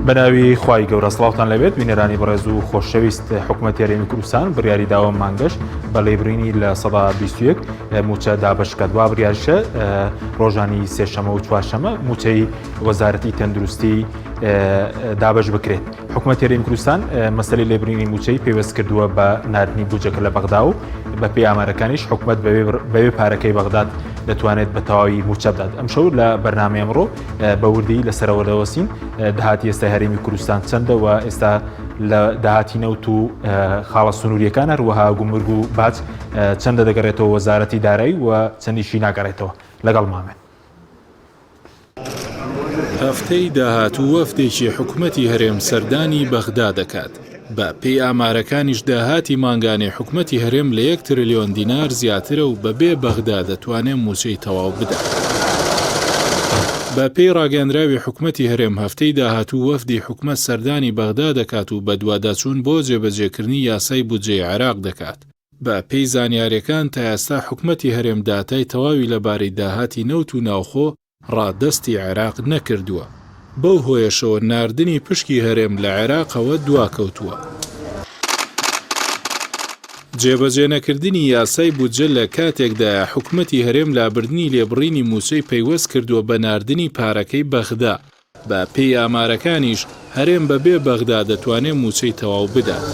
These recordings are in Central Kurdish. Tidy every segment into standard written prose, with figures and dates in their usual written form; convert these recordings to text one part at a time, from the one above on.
بەناوی خوای گەورە سڵاوتان لەبێت بینەرانی بەڕێز و خۆشەویست حکوومەت هەرێمی کوردستان بڕیاری داوە مانگەش بە لێبڕینی لە 21 موچە دابشکات وا بڕیارشە ڕۆژانی سێشەمە و چوارشەمە موچەی وەزارەتی تەندروستی دابش بکرێت حکوومەت هەرێمی کوردستان مەسەلەی لێبرینی موچەی پێوەست کردووە بە ناردنی بودجەکە لە بەغدا و بە پێی ئامارەکانیش حکوومەت بەوێ پارەکەی بەغداد دەتوانێت بە تەواوی موچە بدات ئەمشەو لە بەرنامەی ئەمڕۆ بە وردی لەسەرەوە دەوەستین داهاتی ئێستا هەرێمی کوردستان چەندە و ئێستا لە داهاتی نەوت و خاڵە سنووریەکان هەروەها گومرگ و باج چەندە دەگەڕێتەوە وەزارەتی دارایی و چەندیشی ناگەڕێتەوە لەگەڵ مامێن. هەفتەی داهاتوو وەفدێکی حکومەتی هەرێم سەردانی بەغدا دەکات، بە پێی ئامارەکانیش داهاتی مانگانەی حکومەتی هەرێم لە یەک ترلیۆن دینار زیاترە و بەبێ بەغدا دەتوانێ مووچەی تەواو بدات. بە پێی ڕاگەیەندراوی حکومەتی هەرێم هەفتەی داهاتوو وەفدی حکومەت سەردانی بەغدا دەکات و بەدواداچوون بۆ جێبەجێکردنی یاسای بودجەی عێراق دەکات. بە پێی زانیاریەکان تا ئێستا حکومەتی هەرێم داتای تەواوی لەبارەی داهاتی نەوت و ناوخۆ ڕادەستی عێراق نەکردووە، بەو هۆیەشەوە ناردنی پشکی هەرێم لە عێراقەوە دواکەوتووە. جێبەجێنەکردنی یاسای بودجە لە کاتێکدایە حکومەتی هەرێم لابردنی لێبڕینی مووچەی پەیوەست کردووە بە ناردنی پارەکەی بەغدا، بە پێی ئامارەکانیش هەرێم بە بێ بەغدا دەتوانێ مووچەی تەواو بدات.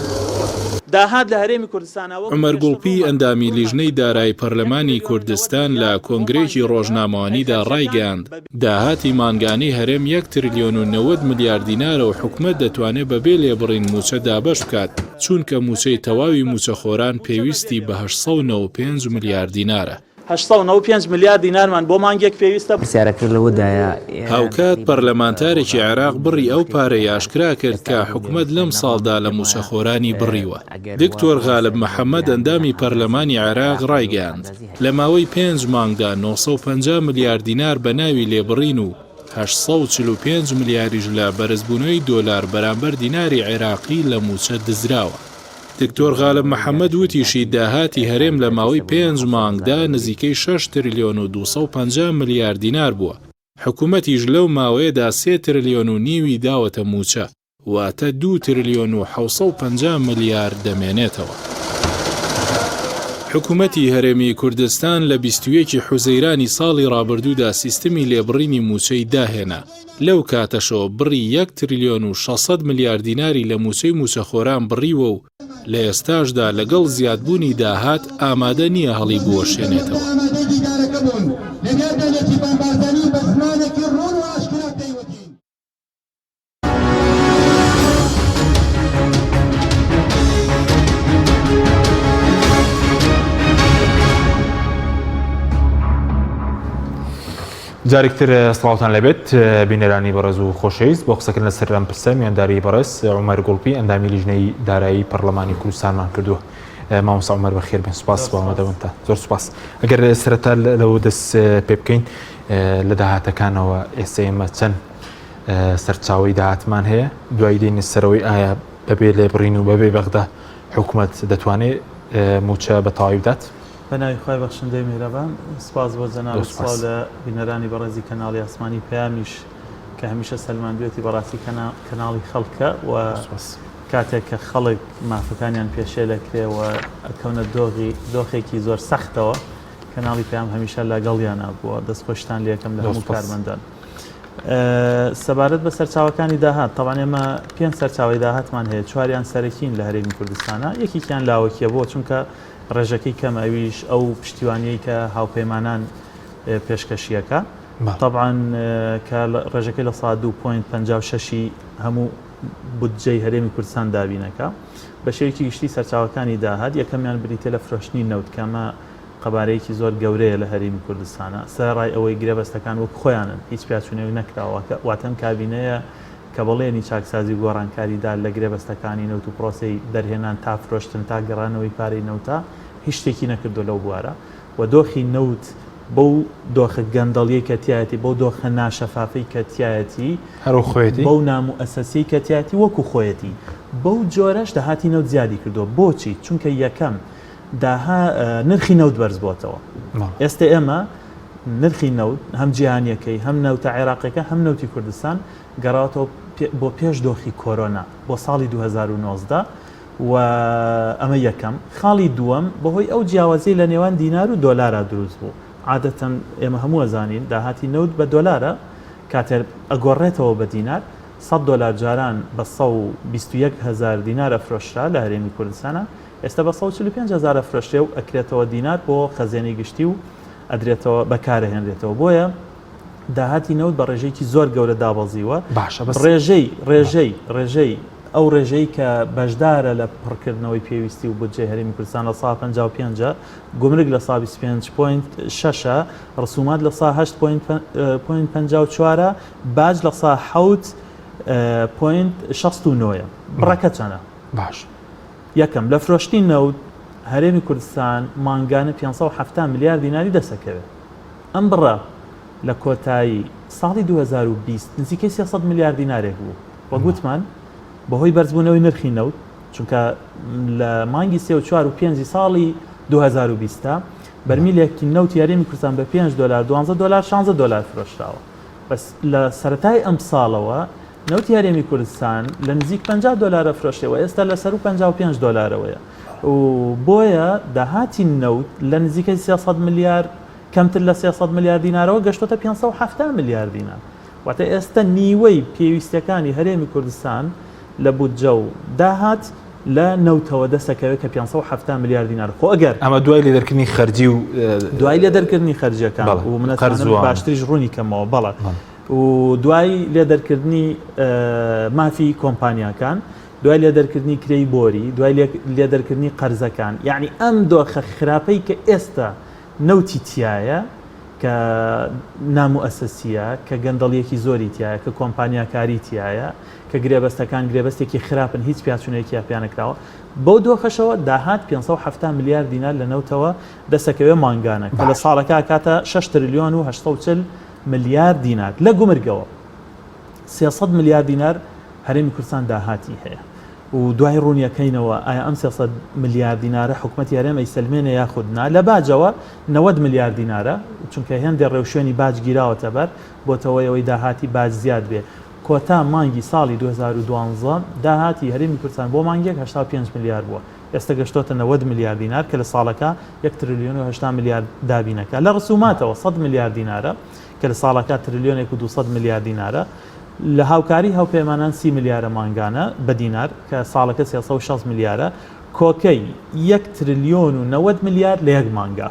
داهات لە هەرێمی کوردستانا وەکو عومەر پێشتر گوڵپی ڕوومان ئەندامی ڕوونمان لیژنەی کردەوە دارایی یەک پەرلەمانی ترلیۆن و 90 کوردستان ملیار لە بۆ کۆنگرەیەکی مانگێکە ڕۆژنامەوانیدا ئەی خەرجیەکان ڕایگەیاند، بە داهاتی مانگانەی هەرێم یەک ترلیۆن و 90 ملیار دینارە و حکومەت دەتوانێ بە بێ لێبڕین مووچە دابەش بکات، چونکە مووچەی تەواوی مووچەخۆران پێویستی بە 895 ملیار دینارە. 895 ملیار دینارمان بۆ مانگێک پێویستە. پرسیارەکە لەوەدایە ئێران هاوکات تەقریبەن پەرلەمانتارێکی وەزارەتی عێراق بڕی ئەو بودجەکەی پارەی داهات ئاشکرا کرد ئێستا کە ئەگەر حکومەت گرێبەستیان لەم ساڵدا نەماوە لە پێم وایە مووچەخۆرانی بڕیوە. ئەگەر وا دکتۆر غالب بوەستێت بۆ محەمەد گرانی ئەندامی لە پەرلەمانی عێراق عێراق ڕایگەیاند، لە ماوەی پێنج مانگدا 950 ملیار دینار بە ناوی لێبڕین و 845 ملیاریش لە بەرزبوونەوەی دۆلار بەرامبەر دیناری عێراقی لە مووچە دزراوە. دکتۆر غالب محەمەد وتیشی، داهاتی هەرێم لە ماوەی پێنج مانگدا نزیکەی شەش ترلیۆن و 250 ملیار دینار بووە، حکومەتیش لەو ماوەیەدا سێ ترلیۆن و نیوی داوەتە مووچە، واتە دوو ترلیۆن و 750 ملیار دەمێنێتەوە. حکومەتی هەرێمی کوردستان لە 21 ی حوزەیرانی ساڵی ڕابردوودا سیستمی لێبڕینی مووچەی داهێنا، لەو کاتەشەوە بڕی یەک ترلیۆن و 600 ملیار دیناری لە مووچەی مووچەخۆران بڕیوە و لە ئێستاشدا لەگەڵ زیادبوونی داهات ئامادە نییە هەڵیبوەشێنێتەوە. جارێکتر سڵاوتان لەبێت بینەرانی بەڕێز و خۆشەویست بۆ قسەکردن لەسەر ئەم پرسە میوانداری بەڕێز عومەر گوڵپی ئەندامی لیژنەی دارایی پەرلەمانی کوردستانمان کردووە مامۆستا عومەر بەخێر بێن سوپاس بۆ ئامادەبوونتان زۆر سوپاس ئەگەر سەرەتا لەوە دەست پێ بکەین لە داهاتەکانەوە ئێستا ئێمە چەند سەرچاوەی داهاتمان هەیە دوای دێنە سەرەوەی ئایا بەبێ لێبڕین و بەبێ بەغدا حکوومەت دەتوانێت موچە بە تەواوی بدات؟ بە ناوی خوای بەخشندەی میهرەبان سپاس بۆ جەنابت سڵاو لە بینەرانی بەڕێزی کەناڵی ئاسمانی پەیامیش کە هەمیشە سەلماندوێتی بەڕاستی کەناڵی خەڵکە و کاتێک کە خەڵک مافەکانیان پێشێل ئەکرێ و ئەکەونە دۆغی دۆخێکی زۆر سەختەوە کەناڵی پەیام هەمیشە لەگەڵیانە بووە دەستخۆشتان لەکەم لە هەموو کارمەندان. سەبارەت بە سەرچاوەکانی داهات تەبعەن ئێمە پێنج سەرچاوەی داهاتمان هەیە چواریان سەرەکین لە هەرێمی کوردستانە یەکێکیان لاوەکیە بۆ چونکە ڕێژەکەی کەمە ئەویش ئەو پشتیوانیەی کە هاوپەیمانان پێشکەشیەکە تەبعەن کە ڕێژەکەی لە سا 2.56 هەموو بودجەی هەرێمی کوردستان دابینەکە بە شێوەیەکی گشتی سەرچاوەکانی داهات یەکەمیان بریتە لە فرۆشتنی نەوت کەمە قەبارەیەکی زۆر گەورەیە لە هەرێمی کوردستانە سەرەڕای ئەوەی گرێبەستەکان وەک خۆیانن هیچ پیاچوونەوەی نەکراوە واتە ئەم کابینەیە کە بەڵێنی چاکسازی و گۆڕانکاری دا لە گرێبەستەکانی نەوت و پرۆسەی دەرهێنان تا فرۆشتن تا گەڕانەوەی پارەی نەوتە هیچ شتێکی نەکردووە لەو بوارە و دۆخی نەوت بەو دۆخە گەندەڵیەی کە تیایەتی بەو دۆخە ناشەفافەی کە تیایەتی هەر وەک خۆیەتی بەو ناموئەسەسیەی کە تیایەتی وەکو خۆیەتی بەو جۆرەش داهاتی نەوت زیادی کردووە بۆچی چونکە یەکەم داها نرخی نەوت بەرز بۆتەوە ئێستا ئێمە. نرخی نەوت هەم جیهانیەکەی هەم نەوتە عێراقیەکە هەم نەوتی کوردستان گەڕاوەتەوە بۆ پێش دۆخی کۆرۆنا بۆ ساڵی 2019 و ئەمە یەکەم خاڵی دووەم بەهۆی ئەو جیاوازی لە نێوان دینار و دۆلارا دروست بوو عادەتەن ئێمە هەموو ئەزانین داهاتی نەوت بە دۆلارە کاتێ ئەگۆڕێتەوە بە دینار 100 دۆلار جاران بە 121 هزار دینار ئەفرۆشرا لە هەرێمی کوردستانە ئێستا بە 145 هزار ئەفرۆشرێ و ئەکرێتەوە دینار بۆ خەزێنەی گشتی و ئەدرێتەوە بەکارەهێنرێتەوە بۆیە داهاتی نەوت بە ڕێژەیەکی زۆر گەورە دابەزیوە باشە بەس ڕێژەی ڕێژەی ڕێژەی ئەو ڕێژەی کە بەشدارە لە پڕکردنەوەی پێویستی و بودجەی هەرێمی کوردستان لە سا 55 گومرگ لە سا 25.6 ڕسومات لە سا 8.54 باج لە سا 7.69 بڕەکە چەنە باش یەکەم، لە فرۆشتنی نەوت، هەرێمی کوردستان مانگانە 570 ملیار دیناری دەستەکەوێت. ئەم بڕە لە کۆتایی ساڵی 2020 نزیکەی 300 ملیار دینارێک بوو. وەک وتمان بەهۆی بەرزبوونەوەی نرخی نەوت، چونکە لە مانگی سێ و چوار و پێنجی ساڵی 2020 تا بەرمیلێکی نەوتی هەرێمی کوردستان بە 5 دۆلار، 12 دۆلار، 16 دۆلار فرۆشراوە. بەس لە سەرەتای ئەمساڵەوە نەوتی هەرێمی کوردستان لە نزیک 50 دۆلار ئەفرۆشرێ و ئێستا لە سەروو 55 دۆلارەوەیە و بۆیە داهاتی نەوت لە نزیکەی 300 ملیار کەمتر لە 300 ملیار دینارەوە گەشتۆتە 570 ملیار دینار واتە ئێستا نیوەی پێویستیەکانی هەرێمی کوردستان لە بودجە و داهات لە نەوتەوە دەستەکەوێت کە 570 ملیار دینار خۆ ئەگەر ئەمە دوای لێدەرکردنی خەرجی و دوای لێدەرکردنی خەرجیەکان و من باشتریش ڕوونی کەمەوە بەڵێ و دوای لێدەرکردنی مافی کۆمپانیاکان، دوای لێدەرکردنی کرێی بۆری، دوای لێدەرکردنی قەرزەکان، یەعنی ئەم دۆخە خراپەی کە ئێستا نەوتی تیایە، کە ناموئەسەسییە، کە گەندەڵییەکی زۆری تیایە، کە کۆمپانیاکاری تیایە، کە گرێبەستەکان گرێبەستێکی خراپن هیچ پیاچوونەیەکیان پیا نەکراوە، بەو دۆخەشەوە داهات 570 ملیار دینار لە نەوتەوە دەستەکەوێ مانگانە کە لە ساڵەکە ئەکاتە 6 ترلیۆن و 840 ملیار دینار لە گومرگەوە 300 ملیار دینار هەرێمی کوردستان داهاتی هەیە و دوای ڕوونیەکەینەوە ئایا ئەم 300 ملیار دینارە حکومەتی هەرێم ئەیسەلمێنێ یاخود نا لە باجەوە 90 ملیار دینارە چونکە هێندێ ڕێوشوێنی باج گیراوەتە بەر بۆتەوەی ئەوەی داهاتی باج زیاد بێ کۆتا مانگی ساڵی 2012 داهاتی هەرێمی کوردستان بۆ مانگێک 85 ملیار بووە ئێستا گەشتۆتە 90 ملیار دینار کە لە ساڵەکە یەک ترلیۆن و 80 ملیار دابینەکە لە ڕسوماتەوە 100 ملیار دینارە کە لە ساڵەکە ترلیۆنێک و 200 ملیار دینارە لە هاوکاری هاوپەیمانان 30 ملیارە مانگانە بە دینار کە ساڵەکە 360 ملیارە کۆکەی یەک ترلیۆن و 90 ملیار لە یەک مانگا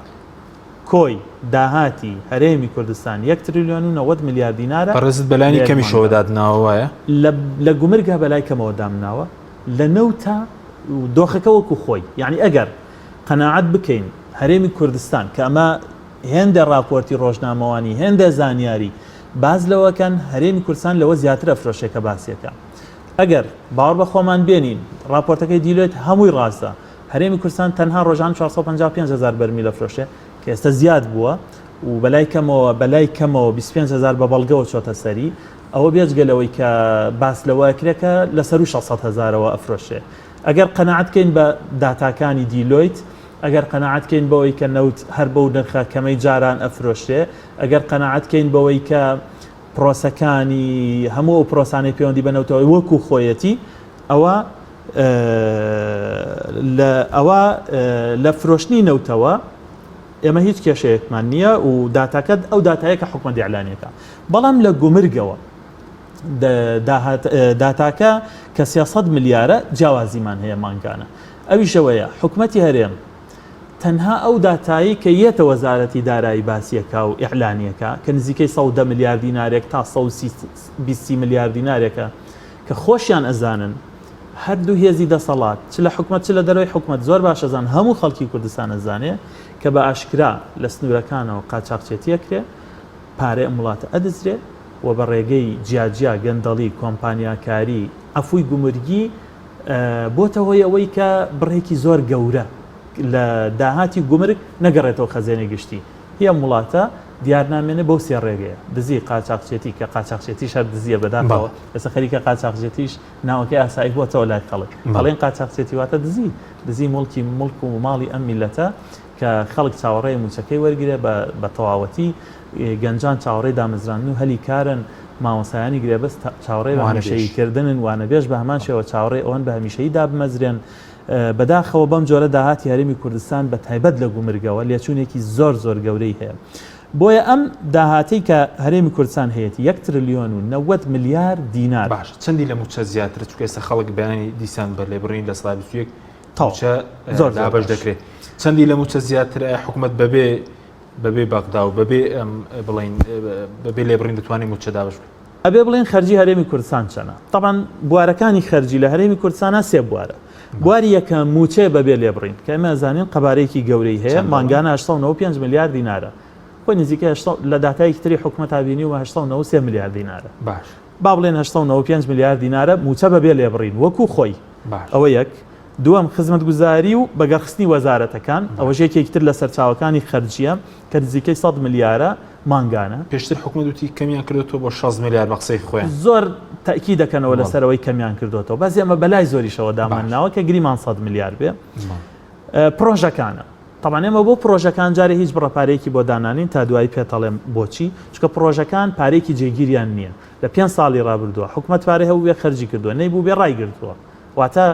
کۆی داهاتی هەرێمی کوردستان یەک ترلیۆن و 90 ملیار دینارە. بەڕێزت بەلانی کەمیشەوە دادناوە وایە؟ لە گومرگا بەلای کەمەوە دامناوە لە نەوتا دۆخەکە وەکو خۆی یعنی ئەگەر قەناعەت بکەین هەرێمی کوردستان کە ئەمە هێندە راپۆرتی ڕۆژنامەوانی هێندە زانیاری باز لەوەکەن هەرێمی کوردستان لەوە زیاتر ئەفرۆشێ کە باسیەکە ئەگەر باوەڕ بە خۆمان بێنین راپۆرتەکەی دیلۆیت هەمووی ڕاستە هەرێمی کوردستان تەنها ڕۆژان 455 هزار بەرمیل ئەفرۆشێ کە ئێستا زیاد بووە و بەلای کەمەوە بەلای کەمەوە 25 هزار بە بەڵگەوە چۆتە سەری ئەوە بێجگە لەوەی کە باس لەوە ئەکرێ کە لە سەروو 600 هەزارەوە ئەفرۆشرێ. ئەگەر قەناعەت کەین بە داتاکانی دیلۆیت، ئەگەر قەناعەت کەین بەوەی کە نەوت هەر بەو نرخە کەمەی جاران ئەفرۆشرێ، ئەگەر قەناعەت کەین بەوەی کە پرۆسەکانی هەموو ئەو پرۆسانەی پەیوەندی بە نەوتەوە وەکو خۆیەتی، ئەوە لە ئەوە لە فرۆشتنی نەوتەوە ئێمە هیچ کێشەیەکمان نییە و داتاکە ئەو داتایە کە حکومەت ئیعلانیەکە بەڵام لە گومرگەوە داتاکە کە 300 ملیارە جیاوازیمان هەیە مانگانە ئەویش ئەوەیە حکومەتی هەرێم تەنها ئەو داتایی کە یەتە وەزارەتی دارایی باسیەکە و ئیعلانیەکە کە نزیکەی 110 ملیار دینارێک تا 120 ملیار دینارێکە کە خۆشیان ئەزانن هەردوو هێزی دەسەڵات چ لە حکومەت چ لە دەرەوەی حکومەت زۆر باش ئەزان هەموو خەڵکی کوردستان ئەزانێ کە بە ئاشکرا لە سنوورەکانەوە قاچاخچێتی ئەکرێ پارەی ئەم وڵاتە ئەدزرێ و بە ڕێگەی جیاجیا گەندەڵی، کۆمپانیاکاری، عەفوی گومرگی بۆتە هۆی ئەوەی کە بڕێکی زۆر گەورە لە داهاتی گومرگ نەگەڕێتەوە خەزێنەی گشتی هی ئەم وڵاتە. دیار نامێنێ بەو سێ ڕێگەیە، دزی، قاچاخچێتی، کە قاچاخچێتیش هەر دزییە بەداخەوە، ئێستا خەریکە قاچاخچێتیش ناوەکەی ئاسایی بۆتەوە لای خەڵک. ئەڵێن قاچاخچێتی واتە دزی، دزی موڵکی موڵک و ماڵی ئەم میللەتە کە خەڵک چاوەڕێیە مووچەکەی وەرگرێ بە بە تەواوەتی، گەنجان چاوەڕێی دامەزراندن و هەلی کارن، مامۆستایانی گرێبەست چاوەڕێی بە هەمیشەیی کردنن، وانەبێژ بە هەمان شێوە چاوەڕێی ئەوەن بە هەمیشەیی دابمەزرێن. بەداخەوە بەم جۆرە داهاتی هەرێمی کوردستان بە تایبەت لە گومرگەوە لێچوونێکی زۆر زۆر گەورەی هەیە. بۆیە ئەم داهاتەی کە هەرێمی کوردستان هەیەتی یەک ترلیۆن و 90 ملیار دینار. باشە چەندی لە مووچە زیاترە چونکە ئێستا خەڵک بەیانی دیسان بە لێبڕین 21% مووچە زۆر زۆر دابەش باش. دەکرێت چەندی لە مووچە زیاترە ئایا حکومەت بەبێ بەبێ بەغدا و بەبێ ئەم بڵێین بەبێ لێبڕین دەتوانێت مووچە دابەش بکات؟ ئەبێ بڵێین خەرجی هەرێمی کوردستان چەنە؟ تەبعەن بوارەکانی خەرجی لە هەرێمی کوردستانا سێ بوارە. بواری یەکەم مووچەیە بەبێ لێبڕین کە ئێمە ئەزانین قەبارەیەکی گەورەی هەیە مانگانە 895 ملیار دینارە خۆی نزیکە لە داتایەکی تری حکومەتا بینیومە 893 ملیار دینارە باش با بڵێن 895 ملیار دینارە مووچە بەبێ لێبڕین وەکو خۆی ئەوە یەک دووەم خزمەتگوزاری و بەگەڕخستنی وەزارەتەکان ئەوەش یەکێکی تر لە سەرچاوەکانی خەرجییە کە نزیکەی 100 ملیارە مانگانە. پێشتر حکومەت وتی کەمیان کردۆتەوە بۆ 60 ملیار بە قسەی خۆیان. زۆر تەئکید دەکەنەوە لەسەر ئەوەی کەمیان کردۆتەوە بەس ئێمە بەلای زۆریشەوە دامان ناوە کە گریمان 100 ملیار بێ. پرۆژەکانە تەبعەن ئێمە بۆ پرۆژەکان جارێ هیچ بڕە پارەیەکی بۆ دانانین تا دوایی پێتەڵێم بۆچی چونکە پرۆژەکان پارەیەکی جێگیریان نییە لە پێنج ساڵی ڕابردووە حکومەت پارەی هەبووبێ خەرجی کردووە نەیبووبێ ڕایگرتووە واتە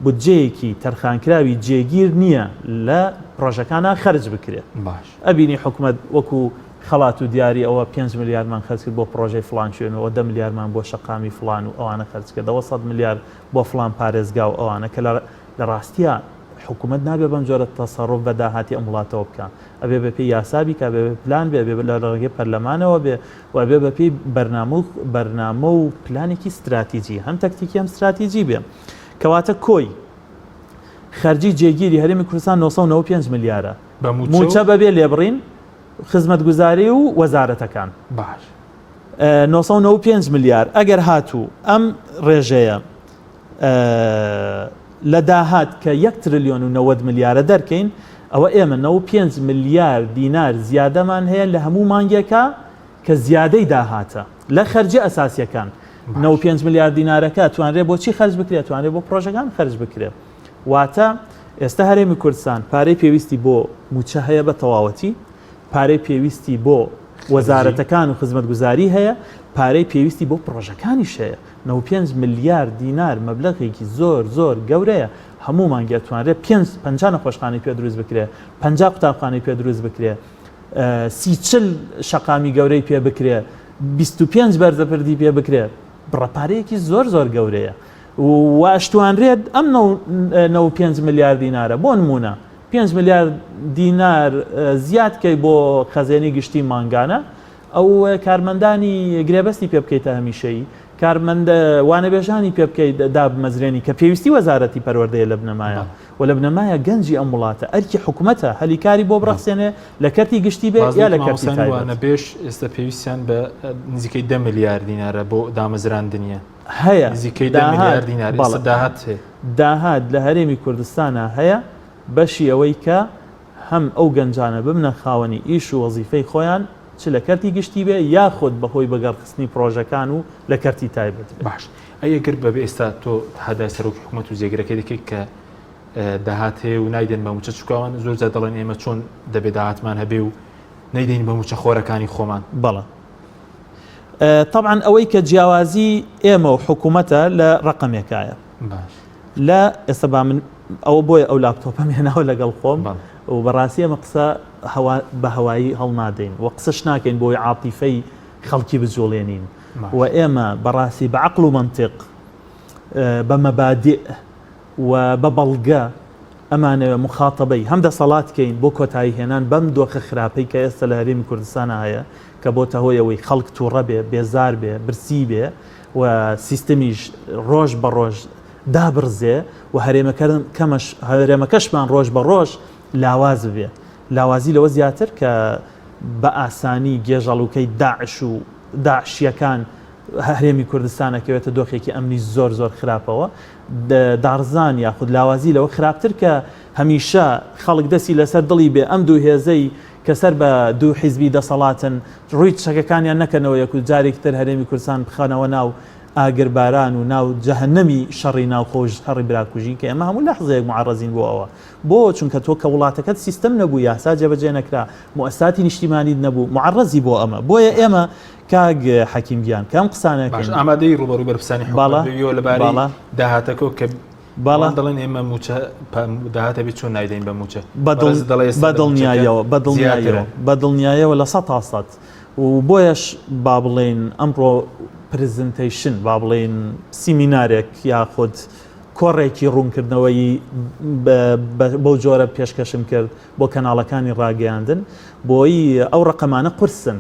بودجەیەکی تەرخانکراوی جێگیر نییە لە پرۆژەکانا خەرج بکرێ. باش. ئەبینی حکومەت وەکو خەڵات و دیاری ئەوە پێنج ملیارمان خەرج کرد بۆ پرۆژەی فڵان شوێن و ئەوە دە ملیارمان بۆ شەقامی فڵان و ئەوانە خەرج کرد ئەوە سەد ملیار بۆ فڵان پارێزگا و ئەوانە کە لە ڕاستیا حکومەت نابێ بەم جۆرە تەسەروف بە داهاتی ئەم وڵاتەوە بکا. ئەبێ بە پێی یاسا بیکا، ئەبێ بە پلان بێ، ئەبێ لە ڕێگەی پەرلەمانەوە بێ و ئەبێ بە پێی بەرنامە و بەرنامە و پلانێکی ستراتیجی هەم تەکتیکی هەم ستراتیجی بێ. کەواتە کۆی خەرجی جێگیری هەرێمی کوردستان 995 ملیارە. بە مووچە و مووچە بەبێ لێبڕین، خزمەتگوزاری و وەزارەتەکان. باش. 995 ملیار ئەگەر هاتوو ئەم ڕێژەیە لە داهات کە یەک ترلیۆن و 90 ملیارە دەرکەین ئەوە ئێمە 95 ملیار دینار زیادەمان هەیە لە هەموو مانگێکا کە زیادەی داهاتە لە خەرجی ئەساسیەکان 95 ملیار دینارەکە توانرێ بۆچی خەرج بکرێت توانرێ بۆ پرۆژەکان خەرج بکرێت واتە ئێستا هەرێمی کوردستان پارەی پێویستی بۆ موچە هەیە بە تەواوەتی پارەی پێویستی بۆ وەزارەتەکان و خزمەتگوزاری هەیە پارەی پێویستی بۆ پرۆژەکانیش هەیە 95 ملیار دینار مەبلەغێکی زۆر زۆر گەورەیە، هەموو مانگێ ئەتوانرێ پێنج 50 نەخۆشخانەی پێ دروست بکرێ، 50 قوتابخانەی پێ دروست بکرێ، سی چل شەقامی گەورەی پێ بکرێ، 25 بەرزەپردی پێ بکرێ، بڕە پارەیەکی زۆر زۆر گەورەیە و ئەشتوانرێت ئەم 95 ملیار دینارە بۆ نمونە 5 ملیار دینار زیاد کەی بۆ خەزێنەی گشتی مانگانە ئەو کارمەندانی گرێبەستی پێ بکەیتە هەمیشەیی، کارمەند وانەبێژانی پێ بکەیت دابمەزرێنی کە پێویستی وەزارەتی پەروەردەیە لە بنەمایە و لە بنەمایە گەنجی ئەم وڵاتە ئەرکی حکومەتە هەلی کاری بۆ بڕەخسێنێ لە کەرتی گشتی بێ یا لە کەرتی تایبەت. وانەبێژ ئێستا پێویستیان بە نزیکەی دە ملیار دینارە بۆ دامەزراندنیان. هەیە نزیکەی دە ملیار دینار ئێستا داهات هەیە. داهات لە هەرێمی کوردستانا هەیە بەشی ئەوەی کە هەم ئەو گەنجانە ببنە خاوەنی ئیش و وەزیفەی خۆیان چ لە کەرتی گشتی بێ یاخود بەهۆی بەگەڕخستنی پڕۆژەکان و لە کەرتی تایبەت بێ. باش ئەی ئەگەر بەبێ ئێستا تۆ تەحەدای سەرۆکی حکومەت و جێگرەکەی دەکەیت کە داهات هەیە و نایدەن بە مووچە چونکە ئەوان زۆر جار دەڵێن ئێمە چۆن دەبێ داهاتمان هەبێ و نەیدەین بە مووچە خۆرەکانی خۆمان. بەڵێ تەبعەن ئەوەی کە جیاوازی ئێمە و حکومەتە لە ڕەقەمێکایە. باش. لە ئێستا با من ئەوە بۆیە ئەو لاپتۆپەم هێناوە لەگەڵ خۆم و بەڕاستی ئەمە قسە هەوا بە هەوایی هەڵنادەین و قسەش ناکەین بۆی عاتیفەی خەڵکی بجوڵێنین و ئێمە بەڕاستی بە عەقڵ و مەنتیق بە مەبادئ و بە بەڵگە ئەمانەوێ مخاتەبەی هەم دەسەڵات کەین بۆ کۆتایی هێنان بەم دۆخە خراپەی کە ئێستا لە هەرێمی کوردستانە هەیە کە بۆتە هۆی ئەوەی خەڵک تووڕە بێ بێزار بێ برسی بێ و سیستمیش ڕۆژ بە ڕۆژ دابڕزێ و هەرێمەکەمەش هەرێمەکەشمان ڕۆژ بە ڕۆژ لاواز ببێ. لاوازی لەوە زیاتر کە بە ئاسانی گێژەڵوکەی داعش و داعشییەکان هەرێمی کوردستان ئەکەوێتە دۆخێکی ئەمنی زۆر زۆر خراپەوە. داڕزان یاخود لاوازی لەوە خراپتر کە هەمیشە خەڵک دەستی لەسەر دڵی بێ ئەم دوو هێزەی کە سەر بە دوو حیزبی دەسەڵاتن ڕووی چەکەکانیان نەکەنەوە یەک و جارێکی تر هەرێمی کوردستان بخەنەوە ناو ئاگرباران و ناو جەهەنەمی شەڕی ناوخۆ و شەڕی براکوژی کە ئێمە هەموو لەحزەیەک موعەڕەزین بۆ ئەوە. بۆ؟ چونکە تۆ کە وڵاتەکەت سیستەم نەبوو، یاسا جێبەجێ نەکرا، موئەسساتی نیشتیمانیت نەبوو، موعەڕەزی بۆ ئەمە. بۆیە ئێمە کاک حەکیم گیان کە ئەم قسانە باش ئەکەین. ئامادەی ڕووبەڕووی بەرپرسانی حکومەت بەڵێ ببیەوە لەبارەی بەڵێ. داهاتەکەوە کە بەڵێ. ئەوان دەڵێن ئێمە مووچە داهاتە بێت چۆن نایدەین بە مووچە؟ بە دڵ بەڕێزت دەڵێ ئێستا بە لە مووچەکە دڵنیاییەوە بە زیاترە. دڵنیاییەوە بە دڵنیایەوە 100% و بۆیەش با بڵێین ئەمڕۆ presentation با بڵێین سیمینارێک یاخود کۆڕێکی ڕوونکردنەوەی بەو جۆرە پێشکەشم کرد بۆ کەناڵەکانی ڕاگەیاندن بۆی ئەو ڕقەمانە قورسن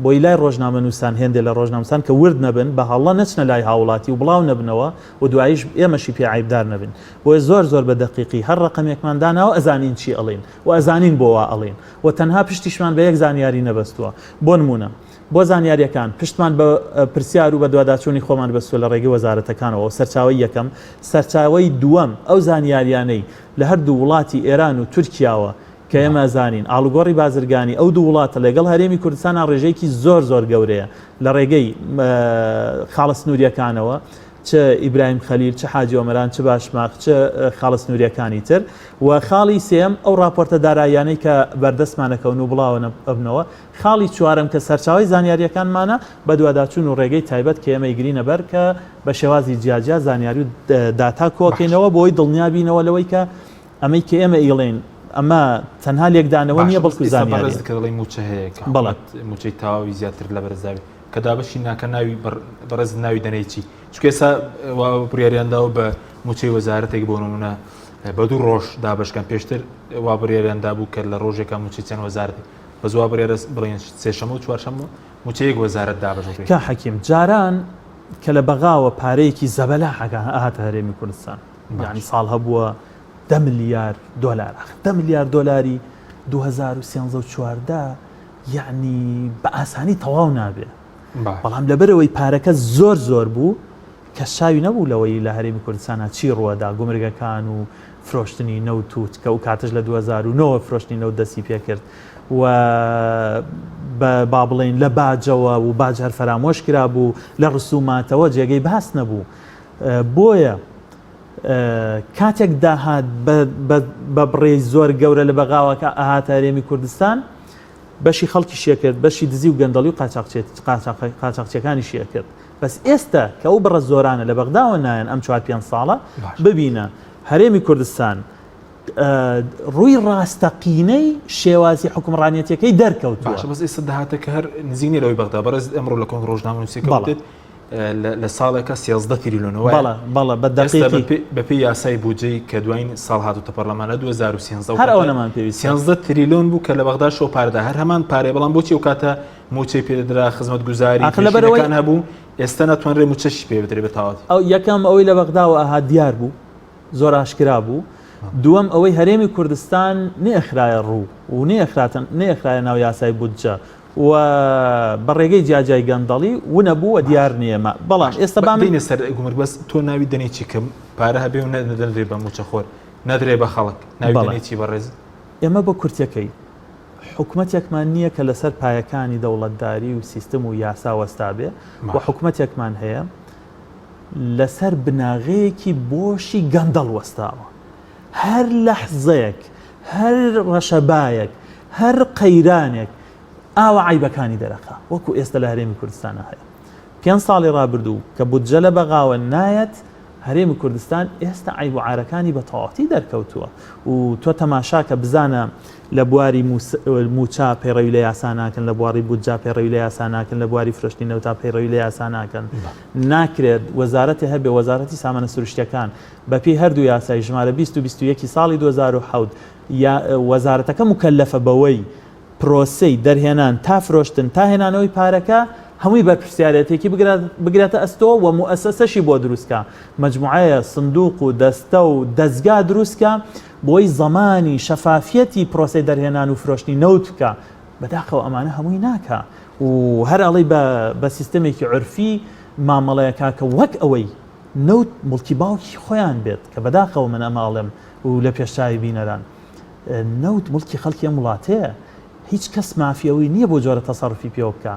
بۆی لای ڕۆژنامەنووسان هێندێ لە ڕۆژنامەنووسان کە ورد نەبن بە هەڵە نەچنە لای هاوڵاتی و بڵاو نەبنەوە و دواییش ئێمەشی پێ عەیبدار نەبین بۆیە زۆر زۆر بە دەقیقی هەر ڕەقەمێکمان داناوە ئەزانین چی ئەڵێین و ئەزانین بۆ وا ئەڵێین و تەنها پشتیشمان بە یەک زانیاری نەبەستووە بۆ نموونە بۆ زانیاریەکان پشتمان بە پرسیار و بەدواداچوونی خۆمان بەستووە لە ڕێگەی وەزارەتەکانەوە سەرچاوەی یەکەم سەرچاوەی دووەم ئەو زانیاریانەی لە هەردوو وڵاتی ئێران و تورکیاوە کە ئێمە ئەزانین ئاڵوگۆڕی بازرگانی ئەو دوو وڵاتە لەگەڵ هەرێمی کوردستانا ڕێژەیەکی زۆر زۆر گەورەیە لە ڕێگەی خاڵە سنووریەکانەوە چ ئیبراهیم خەلیل چ حاجی ئۆمەران چ باشماخ چ خاڵە سنووریەکانی تر و خاڵی سێم ئەو راپۆرتە داراییانەی کە بەردەستمانەکەون و بڵاوە ئەبنەوە خاڵی چوارەم کە سەرچاوەی زانیاریەکانمانە بەدواداچوون و ڕێگەی تایبەت کە ئێمە ئیگرینە بەر کە بە شێوازی جیاجیا زانیاری و داتا کۆکەینەوە بۆی دڵنیا بینەوە لەوەی کە ئەمەی کە ئێمە ئیڵێین ئەمە تەنها لێکدانەوە نییە بەڵکو زانیاریە. بەڕێزت کە دەڵێی مووچە هەیە کە حکومەت مووچەی تەواوی زیاتر لە بەرزاوی کە دابەشی ناکە ناوی بەڕێزت ناوی دەنێی چی؟ چونکە ئێستا وا بڕیاریان داوە بە مووچەی وەزارەتێک بۆ نمونە بە دوو ڕۆژ دابەشکەن پێشتر وا بڕیاریان دابوو کە لە ڕۆژێکا مووچەی چەند وەزارەتێک بەس وا بڕیارە بڵێن سێشەمە و چوارشەممە مووچەی یەک وەزارەت دابەش بکرێت. کا حەکیم جاران کە لە بەغاوە پارەیەکی زەبەلاح ئەهاتە هەرێمی کوردستان یانی ساڵ هەبووە دە ملیار دۆلار ئاخر دە ملیار دۆلاری 2013 و 14 یعنی بە ئاسانی تەواو نابێ بەڵام لەبەرەوەی پارەکە زۆر زۆر بوو کەس چاوی نەبوو لەوەی لە هەرێمی کوردستانا چی ڕووەدا گومرگەکان و فرۆشتنی نەوت و کە ئەو کاتەش لە 2009 فرۆشتنی نەوت دەستی پێکرد و با بڵێین لە باجەوە و باج هەر فەرامۆش کرابوو لە ڕسوماتەوە جێگەی باس نەبوو بۆیە کاتێک داهات بە بڕێی زۆر گەورە لە بەغاوەکە ئەهاتە هەرێمی کوردستان بەشی خەڵکیشی ئەکرد بەشی دزی و گەندەڵی و قاچاقچیەکانیشی ئەکرد بەس ئێستا کە ئەو بڕە زۆرانە لە بەغداوە نایەن ئەم چوار پێنج ساڵە ببینە هەرێمی کوردستان ڕووی ڕاستەقینەی شێوازی حکومڕانیەتەکەی دەرکەوتووە. باشە بەس ئێستا داهاتەکە هەر نزیک نییە لەوەی بەغدا بەڕێز ئەمڕۆ لە کۆنگ ڕۆژنامەنووسێکە وتت لە ساڵێکە 13 تریلیۆن وایە؟ بەڵێ بەڵێ بە دەقیقی بەپێی یاسای بودجەی کە دوایین ساڵ هاتووتە پەرلەمان لە 2013 هەر ئەوەنەمان پێویستە 13 تریلیۆن بوو کە لە بەغداشەوە پارەدا هەر هەمان پارەیە بەڵام بۆچی ئەو کاتە مووچەی پێ دەدرا خزمەتگوزاری ئاخر لەبەرئەوەی پێشینەکان هەبوو ئێستا ناتوانرێ مووچەشی پێ بدرێ بە تەواوەتی. ئەو یەکەم ئەوەی لە بەغداوە ئەهات دیار بوو زۆر ئاشکرا بوو دووەم ئەوەی هەرێمی کوردستان نەئەخرایە ڕوو و نەئەخراتە نەئەخرایە ناو یاسای بودجە و بە ڕێگەی جیاجیای گەندەڵی ونەبوو و دیار نییە ما بەڵام ئێستا با من بینە سەر گومرگ بەس تۆ ناوی دەنێی چی کە پارە هەبێ و نەدرێ بە مووچەخۆر نەدرێ بە خەڵک ناوی بەڵێ دەنێی چی بەڕێز؟ ئێمە بە کورتەکەی حکومەتێکمان نییە کە لەسەر پایەکانی دەوڵەتداری و سیستم و یاسا وەستابێ و حکومەتێکمان هەیە لەسەر بناغەیەکی بۆشی گەندەڵ وەستاوە. هەر لەحزەیەک، هەر ڕەشەبایەک، هەر قەیرانێک ئاوا عەیبەکانی دەرەخا وەکو ئێستا لە هەرێمی کوردستانا هەیە. پێنج ساڵی ڕابردوو کە بودجە لە بەغاوە نایەت، هەرێمی کوردستان ئێستا عەیب و عارەکانی بە تەواوەتی دەرکەوتووە و تۆ تەماشاکە بزانە لە بواری مووچە پەیڕەوی لە یاسا ناکەن، لە بواری بودجە پەیڕەوی لە یاسا ناکەن، لە بواری فرۆشتنی نەوتا پەیڕەوی لە یاسا ناکەن. ناکرێت وەزارەتێ هەبێ، وەزارەتی سامانە سروشتییەکان بەپێی هەردوو یاسای ژمارە 20 و 21 ساڵی 2007 یا وەزارەتەکە موکەلەفە بەوەی پرۆسەی دەرهێنان تا فرۆشتن تا هێنانەوەی پارەکە هەمووی بەرپرسیارێتێکی بگرێتە ئەستۆ و موئەسەسەشی بۆ دروست کا، مەجموعەیە سندوق و دەستە و دەزگا دروست کا بۆی زەمانی شەفافیەتی پرۆسەی دەرهێنان و فرۆشتنی نەوت بکا، بەداخەوە ئەمانە هەمووی ناکا و هەر ئەڵێی بە بە سیستەمێکی عورفی مامەڵەیەکا کە وەک ئەوەی نەوت موڵکی باوکی خۆیان بێت کە بەداخەوە من ئەمە ئەڵێم و لە پێش چاوی بینەران. نەوت موڵکی خەڵکی ئەم وڵاتەیە. هیچ کەس مافی ئەوەی نییە بۆ جۆرە تەسەروفی پێوە بکا.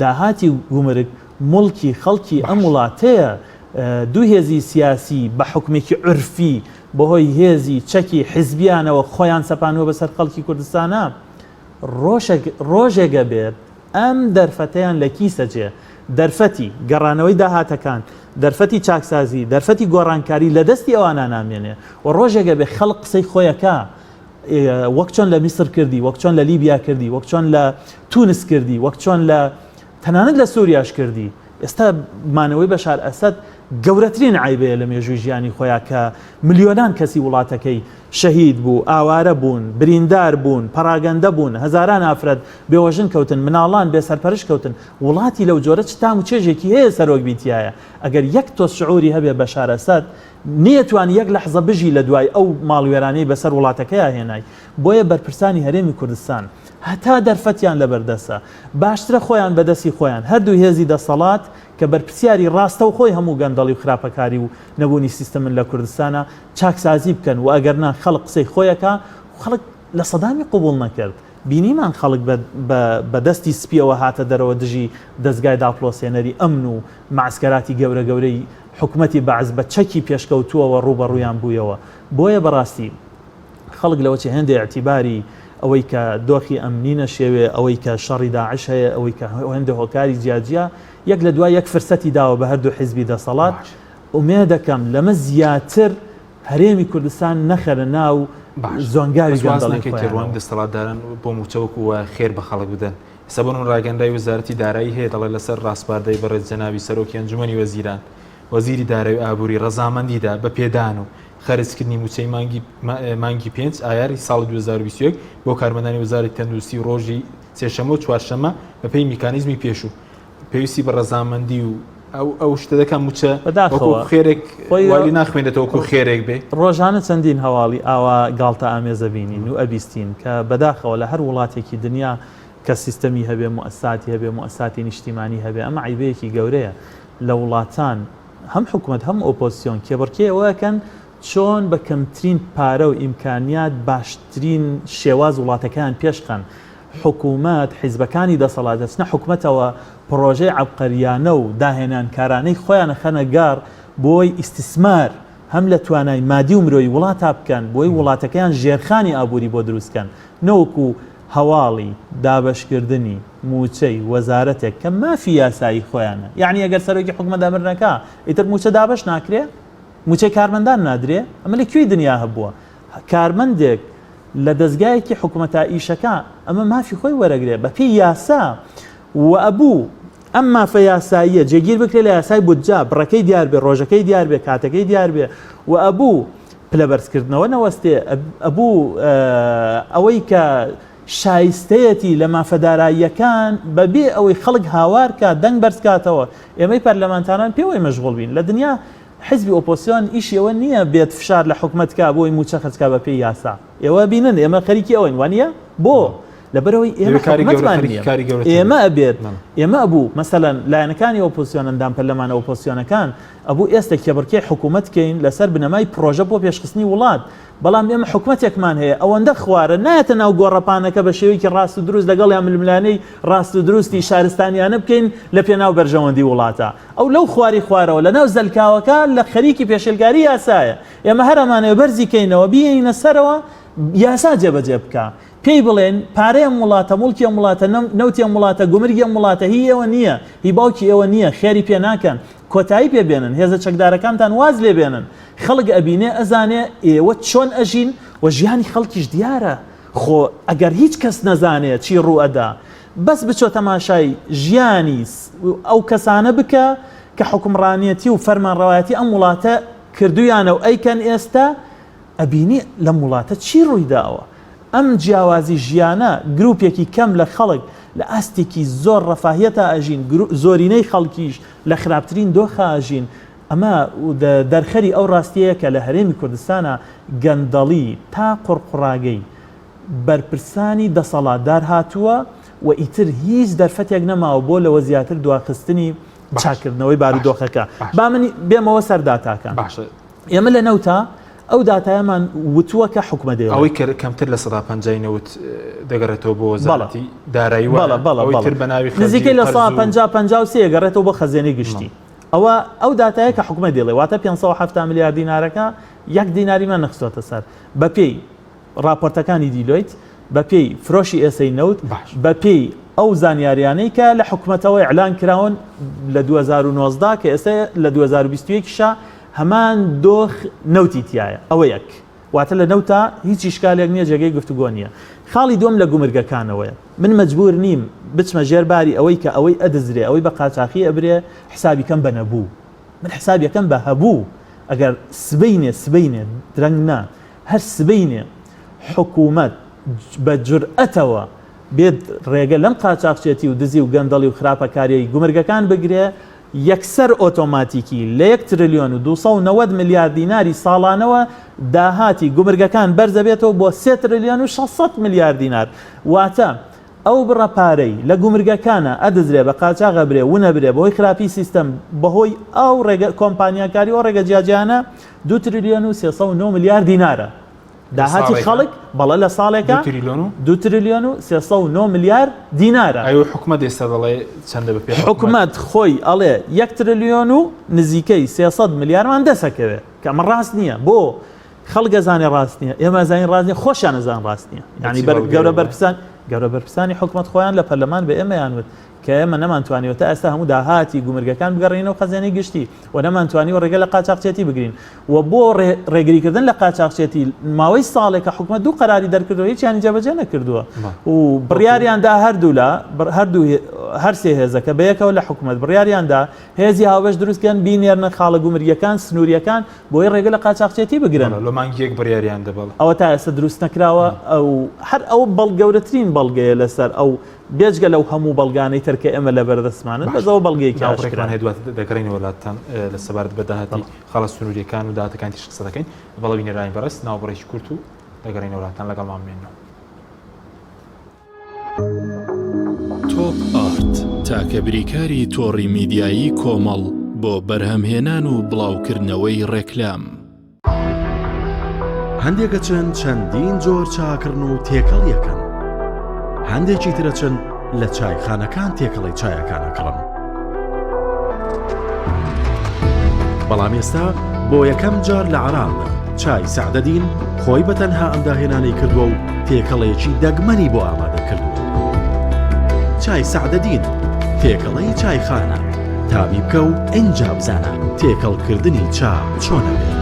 داهاتی گومرگ موڵکی خەڵکی ئەم وڵاتەیە، دوو هێزی سیاسی بە حوکمێکی عورفی بەهۆی هێزی چەکی حیزبیانەوە خۆیان سەپاندووە بەسەر خەڵکی کوردستانا، ڕۆژێک ڕۆژێک ئەبێت ئەم دەرفەتەیان لە کیس ئەچێ، دەرفەتی گەڕانەوەی داهاتەکان، دەرفەتی چاکسازی، دەرفەتی گۆڕانکاری لە دەستی ئەوانا نامێنێ و ڕۆژێک ئەبێ خەڵک قسەی خۆی ئەکا وەک چۆن لە میسر کردی، وەک چۆن لە لیبیا کردی، وەک چۆن لە تونس کردی، وەک چۆن لە تەنانەت لە سوریاش کردی. ئێستا مانەوەی بەشار ئەسەد گەورەترین عەیبەیە لە مێژووی ژیانی خۆیا کە ملیۆنان کەسی وڵاتەکەی شەهید بوو، ئاوارە بوون، بریندار بوون، پەڕاگەندە بوون، هەزاران ئافرەت بێوەژن کەوتن، مناڵان بێ سەرپەرشت کەوتن، وڵاتی لەو جۆرە چ تام و چێژێکی هەیە سەرۆک بی تیایا؟ ئەگەر یەک تۆز شعوری هەبێ بەشار ئەسەد نەیەتوانی یەک لەحزە بژی لە دوای ئەو ماڵوێرانەی بەسەر وڵاتەکەیا هێنای، بۆیە بەرپرسانی هەرێمی کوردستان هەتا دەرفەتیان لەبەردەسە باشترە خۆیان بەدەستی خۆیان هەردوو هێزی دەسەڵات کە بەرپرسیاری ڕاستەوخۆی هەموو گەندەڵی و خراپەکاری و نەبوونی سیستمن لە کوردستانا چاکسازی بکەن و ئەگەر نا خەڵک قسەی خۆی ئەکا خەڵک لە سەدامی قبوڵ نەکرد بینیمان خەڵک بە بە بە دەستی سپیەوە هاتە دەرەوە دژی دەزگای داپڵۆسێنەری ئەمن و مەعسکەراتی گەورە گەورەی حکومەتی بەعس بە چەکی پێشکەوتووەوە ڕووبەڕوویان بوویەوە بۆیە بەڕاستی خەڵک لەوە چێ هێندە ئیعتیباری ئەوەی کە دۆخی ئەمنی نەشێوێ، ئەوەی کە شەڕی داعش هەیە، ئەوەی کە هێندە هۆکاری جیاجیا یەک لە دوای یەک فرسەتی داوە بە هەردوو حیزبی دەسەڵات، ئومێدەکەم لەمە زیاتر هەرێمی کوردستان نەخەنە ناو زۆنگاوی بەس واز گەندەڵی ناکەی خۆیانەوە. تێڕوانین دەستەڵاتداران بۆ مووچە وەکو وایە خێر بە خەڵک بدەن. ئێستا بۆ نموونە ڕاگەیەنراوی وەزارەتی دارایی هەیە دەڵێ لەسەر ڕاسپاردەی بەڕێز جەنابی سەرۆکی ئەنجومەنی وەزیران، وەزیری دارایی و ئابووری ڕەزامەندی دا بە پێدان و خەرجکردنی مووچەی مانگی مانگی پێنج ئایاری ساڵی 2021 بۆ کارمەندانی وەزارەتی تەندروستی و ڕۆژی سێشەممە و چوارشەممە بەپێی میکانیزمی پێشوو پێویستی بە ڕەزامەندی و ئەو ئەو شتە دەکات مووچە وەکو بەداخەوە خێرێک خۆی وای لێ ناخوێنێتەوە وەکو خێرێک بێ. ڕۆژانە چەندین هەواڵی ئاوا گاڵتە ئامێز ئەبینین و ئەبیستین کە بەداخەوە لە هەر وڵاتێکی دنیا کە سیستەمی هەبێ موئەسساتی هەبێ موئەسساتی نیشتیمانی هەبێ ئەمە عەیبەیەکی گەورەیە لە وڵاتان هەم حکومەت هەم ئۆپۆزسیۆن کێبڕکێ ئەوە ئەکەن چۆن بە کەمترین پارە و ئیمکانیات باشترین شێواز وڵاتەکەیان پێشخەن، حکومەت، حیزبەکانی دەسەڵات دەچنە حکومەتەوە پڕۆژەی عەبقەریانە و داهێنانکارانەی خۆیان ئەخەنە گەڕ بۆی ئیستیسمار هەم لە توانای مادی و مرۆیی وڵاتا بکەن بۆی وڵاتەکەیان ژێرخانی ئابوری بۆ دروست کەن نەوەکو هەواڵی دابەشکردنی مووچەی وەزارەتێک کە مافی یاسایی خۆیانە یەعنی ئەگەر سەرۆکی حکومەت ئەمر نەکا ئیتر مووچە دابەش ناکرێ؟ مووچەی کارمەندان نادرێ؟ ئەمە لە کوێی دنیا هەبووە کارمەندێک لە دەزگایەکی حکومەتا ئیشەکا ئەمە مافی خۆی وەرەگرێ بە پێی یاسا و ئەبوو ئەم مافە یاساییە جێگیر بکرێ لە یاسای بودجە بڕەکەی دیار بێ ڕۆژەکەی دیار بێ کاتەکەی دیار بێ و ئەبوو پلە بەرزکردنەوە نەوەستێ ئەبوو ئەوەی کە شایستەیەتی لە مافە داراییەکان بەبێ ئەوەی خەڵک هاوار کا دەنگ بەرز کاتەوە ئێمەی پەرلەمانتاران پێوەی مەشغوڵ بین لە دنیا حزبی ئۆپۆسیۆن ئیشی ئەوە نییە بێت فشار لە حکومەت کا بۆی مووچە خەرج کا بەپێی یاسا ئێوە بینن ئێمە خەریکی ئەوەین وانە بۆ لەبەرەوەی ئێمە حکومەتمان نییە ئێمە ئەبێت ئێمە ئەبوو مەسەلەن لایەنەکانی ئۆپۆزیسیۆن ئەندام پەرلەمانە ئۆپۆزیسیۆنەکان ئەبوو ئێستا کێبڕکێی حکوومەت کەین لەسەر بنەمای پڕۆژە بۆ پێشخستنی وڵات بەڵام ئێمە حکومەتێکمان هەیە ئەوەندە خوارە نایەتە ناو گۆڕەپانەکە بە شێوەیەکی ڕاست و دروست لەگەڵیان ململانێی ڕاست و دروستی شارستانیانە بکەین لە پێناو بەرژەوەندی وڵاتە ئەو لەو خواری خوارەوە لە ناو زەلکاوەکە لە خەریکی پێشێلکاری یاسایە ئێمە هەر ئەمانەوێ بەرزی کەینەوە بیێنینە سەرەوە یاسا جێبەجێ بکا پێی بڵێن پارەی ئەم وڵاتە موڵکی ئەم وڵاتە نەوتی ئەم وڵاتە گومرگی ئەم وڵاتە هی ئێوە نییە هی باوکی ئێوە نییە خێری پێ ناکەن کۆتایی پێ بێنن هێزە چەکدارەکانتان واز لێ بێنن خەڵک ئەبینێ ئەزانێ ئێوە چۆن ئەژین و ژیانی خەڵکیش دیارە خۆ ئەگەر هیچ کەس نەزانێ چی ڕوو ئەدا بەس بچۆ تەماشای ژیانی ئەو کەسانە بکە کە حوکمڕانیەتی و فەرمانڕەوایەتی ئەم وڵاتە کردویانە و ئەیکەن ئێستا ئەبینی لەم وڵاتە چی ڕووی داوە ئەم جیاوازی ژیانە گروپێکی کەم لە خەڵک لە ئاستێکی زۆر ڕەفاهیەتا ئەژین زۆرینەی خەڵکیش لە خراپترین دۆخا ئەژین ئەمە دەرخەری ئەو ڕاستیەیە کە لە هەرێمی کوردستانا گەندەڵی تا قوڕقوڕاگەی بەرپرسانی دەسەڵاتدار هاتووە و ئیتر هیچ دەرفەتێک نەماوە بۆ لەوە زیاتر دواخستنی چاککردنەوەی بارودۆخەکە. با من بێمەوە سەر داتاکان. ئێمە لە نەوتا. ئەو داتایەمان وتووە کە حکومەت دەیڵێ. ئەوەی کە کەمتر لە 50% نەوت دەگەڕێتەوە بۆ وەزارەتی دارایی وایە، ئەوەی تر بە ناوی خەرجی نزیکەی و قەرز و. 50 53 گەڕێتەوە بۆ خەزێنەی گشتی. ئەوە ئەو داتایە کە حکومەت دەیڵێ، واتە 570 ملیار دینارەکە یەک دیناریمان نەخستۆتە سەر. بەپێی ڕاپۆرتەکانی دیلۆیت، بەپێی فرۆشی ئێسەی نەوت، بەپێی ئەو زانیاریانەی کە لە حکومەتەوە ئیعلان کراون لە 2019 کە ئێستا لە 2021 شا هەمان دۆخ نەوتی تیایە ئەوە یەک واتە لە نەوتا هیچ ئیشکالێک نییە جێگەی گفتوگۆ نییە خاڵی دووەم لە گومرگەکانەوەیە من مەجبور نیم بچمە ژێر باری ئەوەی کە ئەوەی ئەدزرێ ئەوەی بە قاچاخی ئەبرێ حسابی کەم بە نەبوو من حساب یەکەم بە هەبوو ئەگەر سبەینێ سبەینێ درەنگ نا هەر سبەینێ حکوومەت بە جورئەتەوە بێت ڕێگە لەم قاچاخچێتی و دزی و گەندەڵی و خراپەکاریی گومرگەکان بگرێ، یەکسەر ئۆتۆماتیکی لە یەک ترلیۆن و 290 ملیار دیناری ساڵانەوە داهاتی گومرگەکان بەرزەبێتەوە بۆ سێ ترلیۆن و 600 ملیار دینار. واتە ئەو بڕە پارەی لە گومرگەکانا ئەدزرێ بە قاچاغ ئەبرێ ونەبرێ بەهۆی خراپی سیستەم بەهۆی ئەو ڕێگە کۆمپانیاکاری و ڕێگە جیاجیانە دوو ترلیۆن و 309 ملیار دینارە. داهاتی خەڵک بەڵێ لە ساڵێکا دوو ترلیۆن و 309 ملیار دینارە. ئەی حکومەت ئێستا دەڵێ چەندە بە پێی حکومەت خۆی ئەڵێ یەک ترلیۆن و نزیکەی 300 ملیارمان دەسەکەوێ کە ئەمە ڕاست نییە بۆ خەڵک ئەزانێ ڕاست نییە ئێمە ئەزانین ڕاست نییە خۆشیان ئەزان ڕاست نییە یعنی گەورە بەرپرسان گەورە بەرپرسانی حکومەت خۆیان لە پەرلەمان بە ئێمەیان وت کە ئێمە نەمانتوانیوە تا ئێستا هەموو داهاتی گومرگەکان بگەڕێنەوە خەزێنەی گشتی و نەمانتوانیوە ڕێگە لە قاچاخچێتی بگرین و بۆ ڕێگریکردن لە قاچاخچێتی ماوەی ساڵێکە حکومەت دوو قەراری دەرکردووە هیچیانی جێبەجێ نەکردووە و بڕیاریاندا هەردوولا هەردوو هەرسێ هێزەکە بەیەکەوە لە حکومەت بڕیاریاندا هێزی هاوبەش دروستکەن بینێرنە خاڵە گومرگیەکان سنووریەکان بۆی ڕێگە لە قاچاخچێتی بگرن. لە مانگی یەک بڕیاریان دەبڵ. ئەوە تا ئێستا دروست نەکراوە ئەو هەر ئەو بەڵ گەورەترین بەڵگەیە لەسەر ئەو بێجگە لەو هەموو بەڵگانەی تر کە ئێمە لەبەردەستمانن بەس ئەوە بەڵگەیەکی ئاشکرایە. ناوبڕێکمان هەیە دواتر دەگەڕێینەوە لاتان لە سەبارەت بە داهاتی خاڵە سنوورییەکان و داهاتەکانی تریش قسە دەکەین. بەڵێ بینەرانی بەڕێز ناوبڕێکی کورت و دەگەڕێینەوە لاتان لەگەڵمان بمێننەوە. تۆپ ئارت تاکە بریکاری تۆڕی میدیایی کۆمەڵ بۆ بەرهەمهێنان و بڵاوکردنەوەی ڕێکلام. هەندێک ئەچن چەندین جۆر چا ئەکڕن و تێکەڵی ئەکەن، هەندێکی تر ئەچن لە چایخانەکان تێکەڵەی چایەکان ئەکڕن. بەڵام ئێستا بۆ یەکەم جار لە عێراقدا چای سەعدەدین خۆی بە تەنها ئەم داهێنانەی کردووە و تێکەڵەیەکی دەگمەنی بۆ ئامادە کردووە. چای سەعدەدین تێکەڵەی چایخانە، تامی بکە و ئینجا بزانە تێکەڵکردنی چا چۆنە بێ.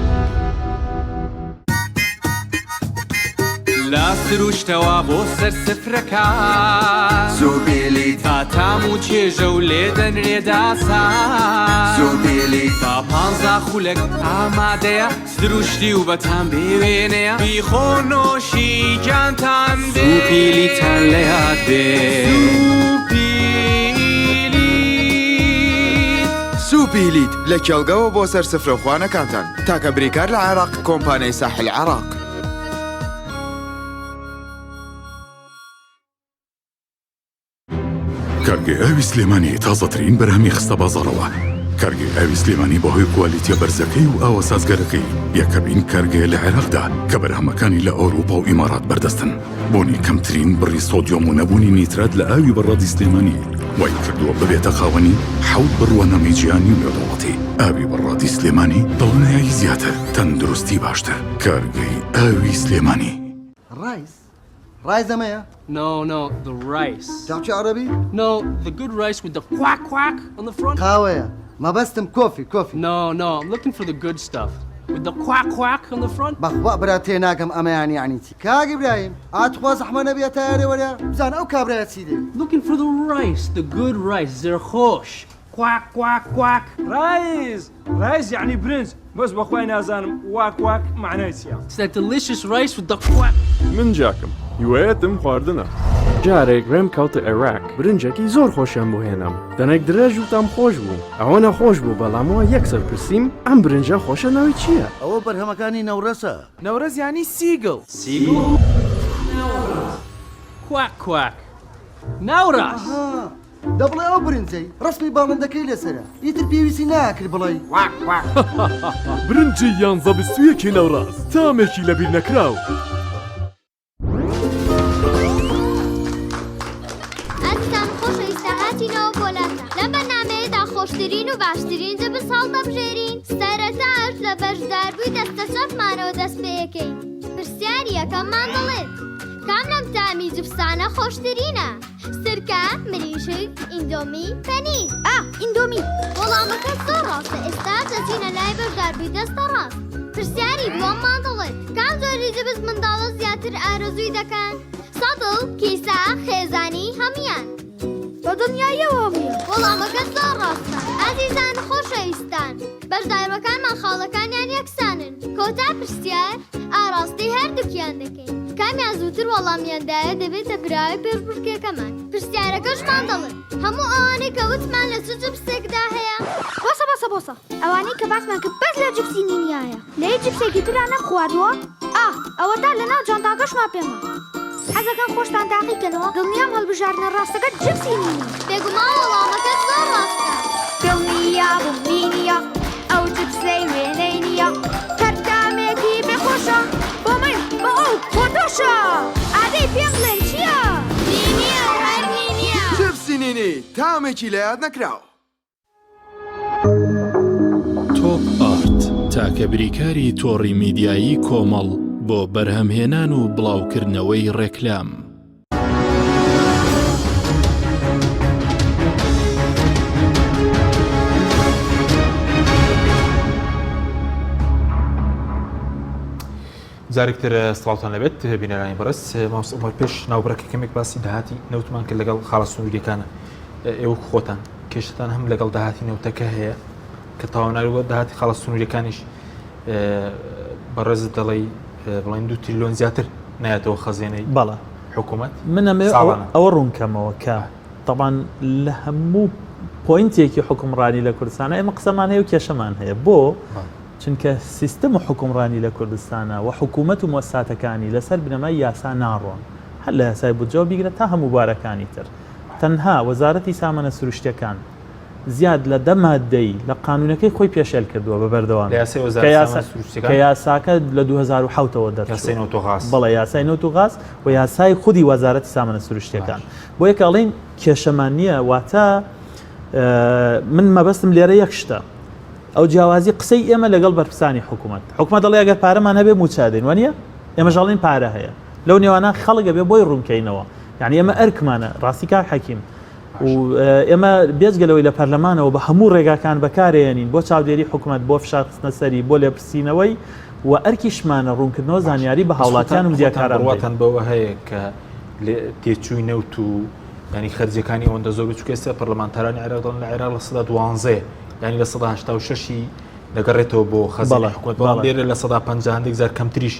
لە سروشتەوە بۆ سەر سفرەکان سوپیلیت با تام و چێژە و لێ دەنرێ داسان سوپیلیت با پانزا خولەک ئامادەیە سروشتی و بەتام بێ وێنەیە بیخۆ نۆشی گیانتان بێ سوپیلیتان لە یاد بێ سوپیلیت. سوپیلیت لە کێڵگەوە بۆ سەر سفرە و خوانەکانتان تاکە بریکار لە عێراق کۆمپانیای ساحل عێراق. کارگەی ئاوی سلێمانی تازەترین بەرهەمی خستە بازاڕەوە. کارگەی ئاوی سلێمانی بەهۆی کوالیتیە بەرزەکەی و ئاوە سازگەرەکەی یەکەمین کارگەیە لە عێراقدا کە بەرهەمەکانی لە ئەوروپا و ئیمارات بەردەستن. بوونی کەمترین بڕی سۆدیۆم و نەبوونی نیترات لە ئاوی بەڕادی سلێمانی وای کردووە ببێتە خاوەنی حەوت بڕوانامەی جیهانی و نێودەوڵەتی. ئاوی بەڕادی سلێمانی دڵنیایی زیاتر، تەندروستی باشتر. کارگەی ئاوی سلێمانی. ڕایس؟ ڕایس ئەمەیە؟ No, no, the rice. تحكي عربي؟ No, the good rice with the quack quack on the front. قاوەیە مەبەستم coffee coffee. No, no, I'm looking for the good stuff with the quack quack on the front. بەخوا برا تێناگەم ئەمەیان یەعنی چی کاک ئیبراهیم ئا تخوا زەحمە نەبێ تەیارێ وەرە بزانە ئەو کابرایە چی دەوێ. Looking for the rice, the good rice, زرخۆش quack quack quack. ڕایز ڕایز یەعنی برنج بەس بەخوای نازانم واک واک مەعنای چیە. It's that delicious rice with the quack. من جاکم هیوایەتم خواردنە. جارێک ڕێم کەوتە عێراق برنجێکی زۆر خۆشیان بۆ هێنام دەنێک درێژ و تام خۆش بوو ئەوەنە خۆش بوو بەڵام وا یەکسەر پرسیم ئەم برنجە خۆشە ناوی چییە؟ ئەوە بەرهەمەکانی نەورەسە. نەورەس یانی seagull. Seagull? Quack quack. نەورەس. ئەها. دە بڵێ ئەو برنجەی ڕەسمی باڵندەکەی لەسەرە ئیتر پێویستی ناکرد بڵێی واک واک. برنجی یانزە 21 ی نەوڕاز تامێکی لەبیرنەکراو. ئازیزان خۆشەویستە هاتینەوە بۆ لاتان لەم بەرنامەیەدا خۆشترین و باشترین جبس هەڵدەبژێرین سەرەتاش لە بەشداربووی دەستە چەپمانەوە دەست پێیەکەین پرسیاری یەکەممان دەڵێت کام لەم تامی جبسانە خۆشترینە سرکە، مریشک، ئیندۆمی، پەنیر. ئا، ئیندۆمی. وەڵامەکەت زۆر ڕاستە، ئێستا دەچینە لای بەشداربووی دەستە ڕاست. پرسیاری دووەممان دەڵێت، کام جۆری جبس منداڵە زیاتر ئارەزووی دەکەن؟ سەتڵ، کیسە، خێزانی، هەموویان. بە دڵنیاییەوە هەموویان. وەڵامەکەت زۆر ڕاستە. ئازیزان و خۆشەویستان، بەشداربووەکانمان خاڵەکانیان یەکسانن. کۆتا پرسیار ئاڕاستەی هەردووکیان دەکەین. کامیان زووتر وەڵامیان دایە دەبێتە براوەی پێشبڕکێکەمان. پرسیارەکەشمان دەڵێت، هەموو ئەوانەی کە وتمان لە چ جپسێکدا هەیە؟ بۆسە بۆسە بۆسە ئەوانەی کە باسمان کرد بەس لە جپسی نینیایە لە هیچ جپسێکی ترا نەمخواردووە؟ ئاه ئەوەتا لەناو جانتاکەشما پێمە. حەزەکەن خۆشتان تاقی کەنەوە دڵنیام هەڵبژاردنە ڕاستەکە جپسی نینی. بێگومان وەڵامەکەت زۆر ڕاستە. دڵنیابم نینیە ئەو جپسەی وێنەی نیە هەر تامێکی بێ خۆشە بۆ من بۆ ئەو بۆ تۆشە ئادەی پێم بڵێن چیە؟ نینیە و هەر نینیە. جپسی نینی تامێکی لەیاد نەکراو. تۆپ ئارت تاکە بریکاری تۆڕی میدیایی کۆمەڵ بۆ بەرهەمهێنان و بڵاوکردنەوەی ڕێکلام. جارێکتر سڵاوتان لەبێت بینەرانی بەڕێز مامۆستا عومەر پێش ناوبڕەکە کەمێک باسی داهاتی نەوتمان کرد لەگەڵ خاڵە سنووریەکانە ئێوە خۆتان کێشتان هەم لەگەڵ داهاتی نەوتەکە هەیە کە تاواناوە داهاتی خاڵە سنووریەکانیش بەڕێزت دەڵێی بڵێن دو تریلیۆن زیاتر نایەتەوە خەزێنەی بەڵێ حکوومەت من ئەمەوێ ئەوە ڕوونکەمەوە کە تەبان لە هەموو پوینتێکی حکومڕانی لە کوردستانە ئێمە قسەمان هەیە و کێشەمان هەیە بۆ چونکە سیستم و حکومڕانی لە کوردستانە و حکوومەت و مۆساتەکانی لەسەر بنەمای یاسا ناڕۆن هەر لە یاسای بودجەوە بیگرە تا هەموو بوارەکانی تر تەنها وەزارەتی سامانە سروشتیەکان زیاد لە دە ماددەی لە قانوونەکەی خۆی پێشێل کردووە بە بەردەوامی. لە یاسای وەزارەتی سامانە سروشتیەکان؟ کە یاساکە لە 2007 ەوە دەرچووە. یاسای نەوت و غاز. بەڵێ یاسای نەوت و غاز و یاسای خودی وەزارەتی سامانە سروشتیەکان. بۆیە کە ئەڵێین کێشەمان نییە واتە من مەبەستم لێرە یەک شتە. ئەو جیاوازی قسەی ئێمە لەگەڵ بەرپرسانی حکوومەت. حکومەت دەڵێ ئەگەر پارەمان هەبێ مووچە ئەدەین وانییە؟ ئێمەش ئەڵێین پارە هەیە. لەو نێوانە خەڵک ئەبێ بۆی ڕوونکەینەوە. یعنی ئێمە ئەرکمانە ڕاستی کاک حەکیم و ئێمە بێجگە لەوەی لە پەرلەمانەوە بە هەموو ڕێگاکان بەکارێنین بۆ چاودێری حکومەت بۆ فشار خستنە سەری بۆ لێپرسینەوەی و ئەرکیشمانە ڕوونکردنەوە زانیاری بە هاوڵاتیان و میدیاکاران بڕواتان بەوە هەیە کە تێچووی نەوت و ینی خەرجەکانی ئەوەندە زۆر بچووکە ئێستا پەرلەمانتارانی عێراق دەڵێن لە عێراق 12% ینی 86% دەگەڕێتەوە بۆ خەزێنەی حکومەت بەڵام لێرە 50% هەندێک جار کەمتریش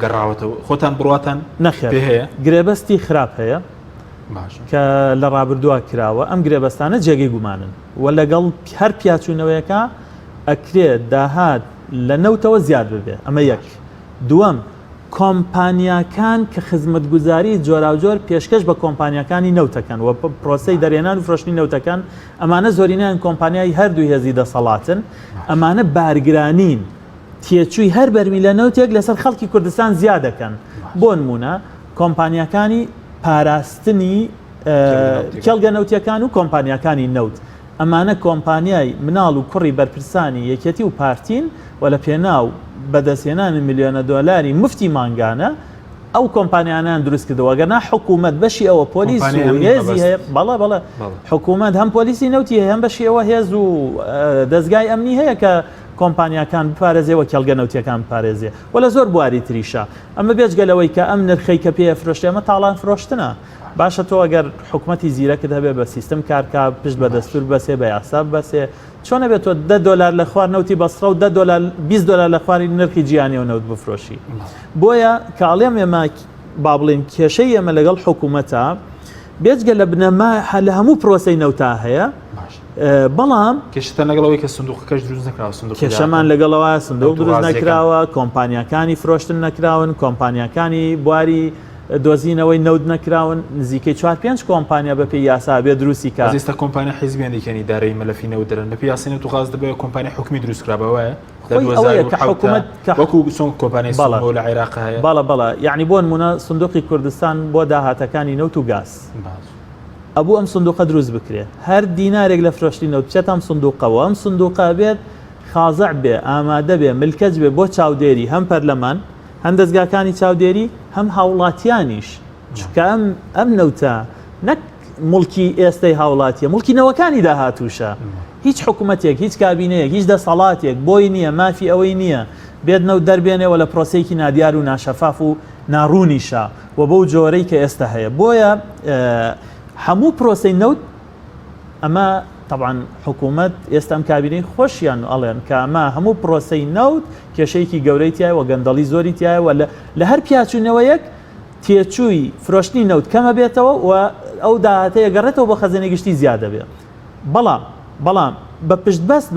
گەڕاوەتەوە خۆتان بڕواتان نەخێر پێ هەیە گرێبەستی خراپ هەیە کە لە ڕابردووە کراوە ئەم گرێبەستانە جێگەی گومانن و لەگەڵ هەر پیاچوونەوەیەکە ئەکرێ داهات لە نەوتەوە زیاد ببێ ئەمە یەک دووەم کۆمپانیاکان کە خزمەتگوزاری جۆراوجۆر پێشکەش بە کۆمپانیاکانی نەوتەکەن و پرۆسەی دەرێنان و فرۆشتنی نەوتەکان ئەمانە زۆرینەیان کۆمپانیای هەردوو هێزی دەسەڵاتن ئەمانە بارگرانین تێچووی هەر بەرمیلە نەوتێک لەسەر خەڵکی کوردستان زیاد دەکەن بۆ نمونە کۆمپانیاکانی پاراستنی کێڵگە نەوتیەکان و کۆمپانیاکانی نەوت ئەمانە کۆمپانیای مناڵ و کوڕی بەرپرسانی یەکێتی و پارتین و لە پێناو بەدەستهێنانی ملیۆنە دۆلاری مفتی مانگانە ئەو کۆمپانیانیان دروست کردەوە گەرنا حکوومەت بەشی ئەوە پۆلیس و هێزی هەیە بەڵێ بەڵێ حکوومەت هەم پۆلیسی نەوتی هەیە هەم بەشی ئەوە هێز و دەزگای ئەمنی هەیە کە کۆمپانیاکان بپارێزێ و کێڵگە نەوتیەکان بپارێزێ و لە زۆر بواری تریشا ئەمە بێجگە لەوەی کە ئەم نرخەی کە پێ فرۆشتێ ئەمە تاڵان فرۆشتنە باشە تۆ ئەگەر حکومەتی زیرەکت هەبێ بە سیستم کارکا پشت بە دەستور بەسێ بە یاسا بەسێ چۆن ئەبێت تۆ دە دۆلار لە خوار نەوتی بەسڕە و دە دۆلار 20 دۆلار لە خواری نرخی جیهانیەوە نەوت بفرۆشی بۆیە کاڵێم ئێمە با بڵێین کێشەی ئێمە لەگەڵ حکوومەتە بێجگە لە بنەما لە هەموو پرۆسەی نەوتا هەیە بەڵام کێشتان لەگەڵەوەی کە سندوقەکەش دروست نەکراوە سندوق کێشەمان لەگەڵەوە سندوق دروست نەکراوە کۆمپانیاکانی فرۆشتن نەکراون کۆمپانیاکانی بواری دۆزینەوەی نەوت نەکراون، نزیکەی چوار پێنج کۆمپانیا بەپێی یاسا ئەبێ دروستی کا. بەس ئێستا کۆمپانیا حیزبیان دیکەن ئیدارەی مەلەفی نەوت دەرن بەپێی یاسای نەوت و غاز دەبێ کۆمپانیای حکومی دروست کرابا وایە؟ لە خۆی ئەوەیە کە 2007 حکومەت کە وەکو چۆن کۆمپانیای بەڵێ سۆمۆ لە عێراق هەیە. بەڵێ بەڵێ یەعنی بۆ نموونە سندوقی کوردستان بۆ داهاتەکانی نەوت و گاز باش. ئەبوو ئەم سندوقە دروست بکرێ هەر دینارێک لە فرۆشتنی نەوت بچێتە ئەم سندوقەوە ئەم سندوقە ئەبێت خازع بێ ئامادە بێ ملکەچ بێ بۆ چاودێری هەم پەرلەمان هەم دەزگاکانی چاودێری هەم هاوڵاتیانیش چونکە ئەم ئەم نەوتە نەک موڵکی ئێستەی هاوڵاتیە موڵکی نەوەکانی داهاتووشە هیچ حکوومەتێک هیچ کابینەیەک هیچ دەسەڵاتێک بۆی نییە مافی ئەوەی نییە بێت نەوت دەربێنێ و لە پرۆسەیەکی نادیار و ناشەفاف و ناڕوونیشە و بەو جۆرەی کە ئێستا هەیە بۆیە هەموو پرۆسەی نەوت ئەمە تەبعەن حکوومەت ئێستا ئەم کابینەی خۆشیان ئەڵێن کە ئەمە هەموو پرۆسەی نەوت کێشەیەکی گەورەی تایە و گەندەڵی زۆری تایە و لە هەر پیاچوونەوەیەک تێچووی فرۆشتنی نەوت کەمە بێتەوە و ئەو داهاتەیە گەڕێتەوە بۆ خەزێنەی گشتی زیاد دەبێت بەڵام بەڵام بە پشتبەست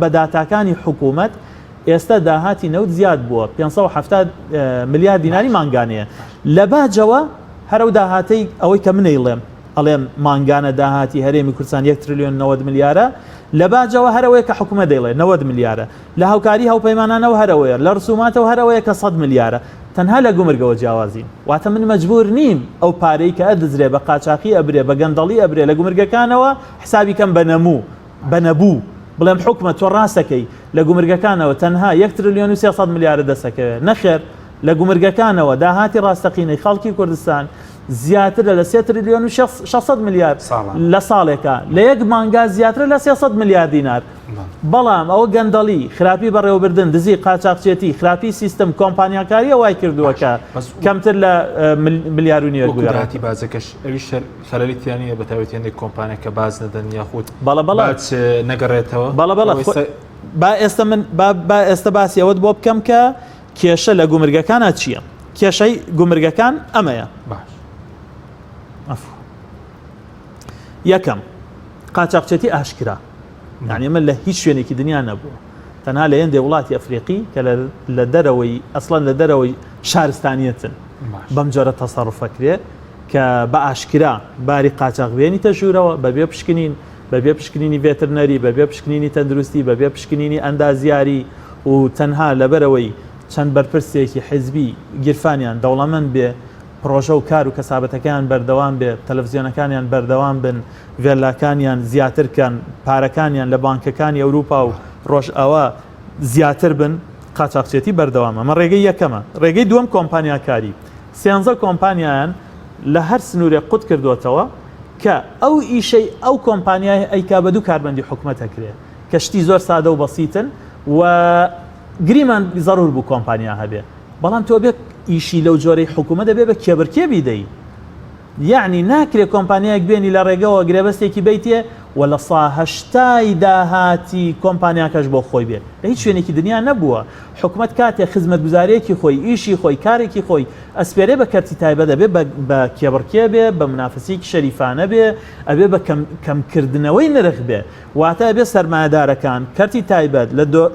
بە داتاکانی حکوومەت ئێستا داهاتی نەوت زیاد بووە 570 ملیار دیناری مانگانەیە لە باجەوە هەر ئەو داهاتەی ئەوەی کە منەیڵێم ئەڵێم مانگانە داهاتی هەرێمی کوردستان یەک ترلیۆن 90 ملیارە لە باجەوە هەر ئەوەیە کە حکومەت دەیڵێ 90 ملیارە لە هاوکاری هاوپەیمانانەوە هەر ئەوەیە لە ڕسوماتەوە هەر ئەوەیە کە 100 ملیارە تەنها لە گومرگەوە جیاوازین واتە من مەجبور نیم ئەو پارەی کە ئەدزرێ بە قاچاخی ئەبرێ بە گەندەڵی ئەبرێ لە گومرگەکانەوە حسابی کەم بە نەموو بە نەبوو بڵێم حکومەت تۆ ڕاستەکەی لە گومرگەکانەوە تەنها یەک ترلیۆن و 300 ملیارە دەستەکەوێ نەخێر لە گومرگەکانەوە داهاتی ڕاستەقینەی خەڵکی کوردستان زیاترە لە سێ تریلیۆن و 600 ملیار لە ساڵێکا لە یەک مانگا زیاترە لە 300 ملیار دینار بەڵام ئەوە گەندەڵی خراپی بەڕێوەبردن دزی قاچاقچێتی خراپی سیستم کۆمپانیاکاریە وای کردووە کە کەمتر لە ملیار و نیوێک بگەڕێت. داهاتی باجەکەش ئەویش خەلەلی تیا نییە بە تایبەتی هەندێک کۆمپانیا کە باج نەدەن یاخود بەڵە بەڵە باج نەگەڕێتەوە بەڵە بەڵە با ئێستا من با ئێستا باسی ئەوەت بۆ بکەم کە کێشە لە گومرگەکانا چییە؟ کێشەی گومرگەکان ئەمەیە. باش. عەفو. یەکەم، قاچاخچێتی ئاشکرا. یعنی ئەمە لە هیچ شوێنێکی دنیا نەبووە. تەنها لە هێندێ وڵاتی ئەفریقی کە لە دەرەوەی ئەسڵەن لە دەرەوەی شارستانیەتن بەم جۆرە تەسەڕوفەکرێ کە بە ئاشکرا باری قاچاخ بێنیتە ژوورەوە بەبێ پشکنین بەبێ پشکنینی ڤێترنەری، بەبێ پشکنینی تەندروستی، بەبێ پشکنینی ئەندازیاری و تەنها لەبەرئەوەی چەند بەرپرسێکی حیزبی گیرفانیان دەوڵەمەند بێ، پڕۆژە و کار و کەسابەتەکەیان بەردەوام بێ، تەلەفزیۆنەکانیان بەردەوام بن، ڤێللاکانیان زیاتر کەن، پارەکانیان لە بانکەکانی ئەوروپا و ڕۆژئاوا زیاتر بن، قاچاخچێتی بەردەوامە. ئەمە ڕێگەی یەکەمە. ڕێگەی دووەم کۆمپانیاکاری. سێنزە کۆمپانیایان لە هەر سنوورێک قوت کردۆتەوە، کە ئەو ئیشەی ئەو کۆمپانیایه ئەیکا بە دوو کارمەندی حکومەت ئەکرێ کە شتی زۆر سادە و بەسیتن و گریمان زەرور بوو کۆمپانیا هەبێ بەڵام تۆ بێ ئیشی لەو جۆرەی حکومەت دەبێ بە کێبرکێ بیدەی یعنی ناکرێ کۆمپانیایەک بێنی لە ڕێگەوە گرێبەستێکی بیتێ و لە سا هەشتای داهاتی کۆمپانیاکەش بۆ خۆی بێ لە هیچ شوێنێکی دنیا نەبووە حکومەت کاتێ خزمەتگوزاریەکی خۆی ئیشی خۆی کارێکی خۆی ئەسپێرێ بە کەرتی تایبەت ئەبێ بە کێبڕکێ بێ، بە مونافەسەیەکی شەریفانە بێ، ئەبێ بە کەمکردنەوەی نرخ بێ. واتە ئەبێ سەرمایەدارەکان، کەرتی تایبەت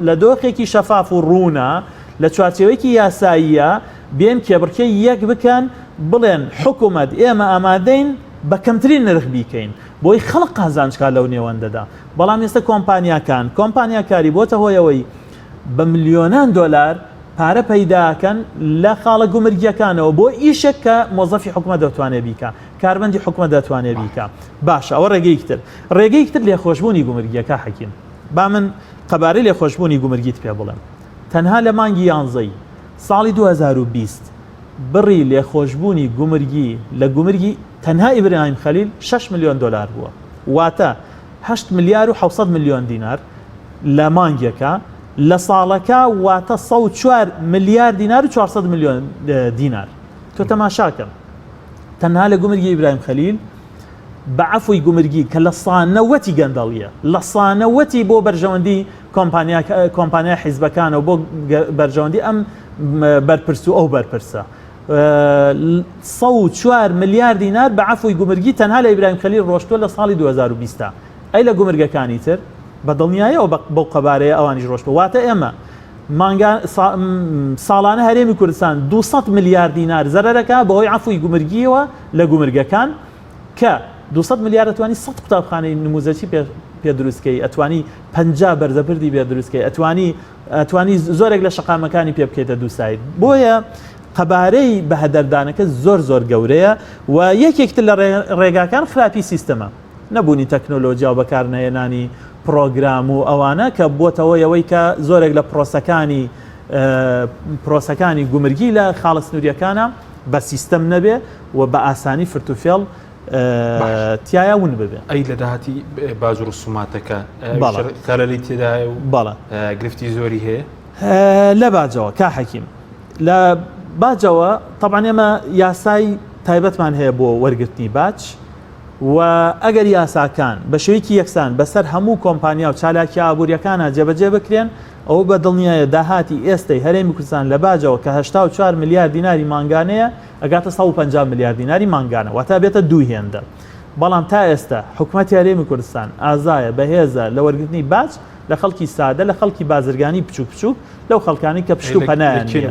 لە دۆخێکی شەفاف و ڕوونا، لە چوارچێوەیەکی یاساییە بێن کێبڕکێی یەک بکەن، بڵێن حکومەت ئێمە ئامادەین بە کەمترین نرخ بیکەین، بۆی خەڵک قازانج کا لەو نێوەندەدا. بەڵام ئێستا کۆمپانیاکان، کۆمپانیاکاری بۆتە هۆی ئەوەی بە ملیۆنان دۆلار پارە پەیداکەن لە خاڵە گومرگیەکانەوە بۆ ئیشێک کە مۆزەفی حکومەت دەتوانێت بیکا کارمەندی حکومەت دەتوانێت بیکا باشە ئەوە ڕێگەیەکی تر ڕێگەیەکی تر لێخۆشبوونی گومرگیەکە حەکیم با من قەبارەی لێخۆشبوونی گومرگیت پێ بڵێم تەنها لە مانگی یانزەی ساڵی 2020 بڕی لێخۆشبوونی گومرگی لە گومرگی تەنها ئیبراهیم خەلیل 6 ملیۆن دۆلار بووە واتە 8 ملیار و 700 ملیۆن دینار لە مانگێکا لە ساڵەکا واتە 104 ملیار دینار و 400 ملیۆن دینار تۆ تەماشاکە تەنها لە گومرگی ئیبراهیم خەلیل بە عەفوی گومرگی کە لە سانەوەتی گەندەڵیە لە سانەوەتی بۆ بەرژەوەندی کۆمپانیا کۆمپانیا حیزبەکانەوە بۆ بەرژەوەندی ئەم بەرپرس و ئەو بەرپرسە 104 ملیار دینار بە عەفوی گومرگی تەنها لە ئیبراهیم خەلیل ڕۆشتووە لە ساڵی 2020 ئەی لە گومرگەکانی تر؟ بە دڵنیایەوە بەو قەبارەیە ئەوانیش ڕۆشتووە. واتە ئێمە. مانگا ساڵانە هەرێمی کوردستان 200 ملیار دینار زەرەرەکە بەهۆی عەفوی گومرگیەوە لە گومرگەکان کە 200 ملیار ئەتوانی 100 قوتابخانەی نموزەچی پێ پێ دروستکەی ئەتوانی 50 بەرزەپردی پێ دروستکەی ئەتوانی ئەتوانی زۆرێک لە شەقامەکانی پێ بکەیتە دوو side بۆیە قەبارەی بەهەدەردانەکە زۆر زۆر گەورەیە و یەکێکتر لە ڕێگاکان خراپی سیستەمە نەبوونی تەکنۆلۆجیا و بەکارنەهێنانی پڕۆگرام و ئەوانە کە بۆتە هۆی ئەوەی کە زۆرێک لە پرۆسەکانی پرۆسەکانی گومرگی لە خاڵە سنووریەکانە بە سیستەم نەبێ و بە ئاسانی فرتوفێڵ تایە ون ببێ. ئەی لە داهاتی باج و ڕسوماتەکە خەلەلی تێدایە و بەڵێ گرفتی زۆری هەیە؟ لە باجەوە کا حەکیم لە باجەوە تەبعەن ئێمە یاسای تایبەتمان هەیە بۆ وەرگرتنی باج و ئەگەر یاساکان بە شێوەیەکی یەکسان بەسەر هەموو کۆمپانیا و چالاکیە ئابووریەکانا جێبەجێ بکرێن ئەوە بە دڵنیایە داهاتی ئێستەی هەرێمی کوردستان لە باجەوە کە 84 ملیار دیناری مانگانەیە ئەگاتە 150 ملیار دیناری مانگانە واتە بێتە دوو هێندە بەڵام تا ئێستا حکومەتی هەرێمی کوردستان ئازایە بەهێزە لە وەرگرتنی باج لە خەڵکی سادە، لە خەڵکی بازرگانی بچووک بچووک، لەو خەڵکانەی کە پشت و پەنایان نییە.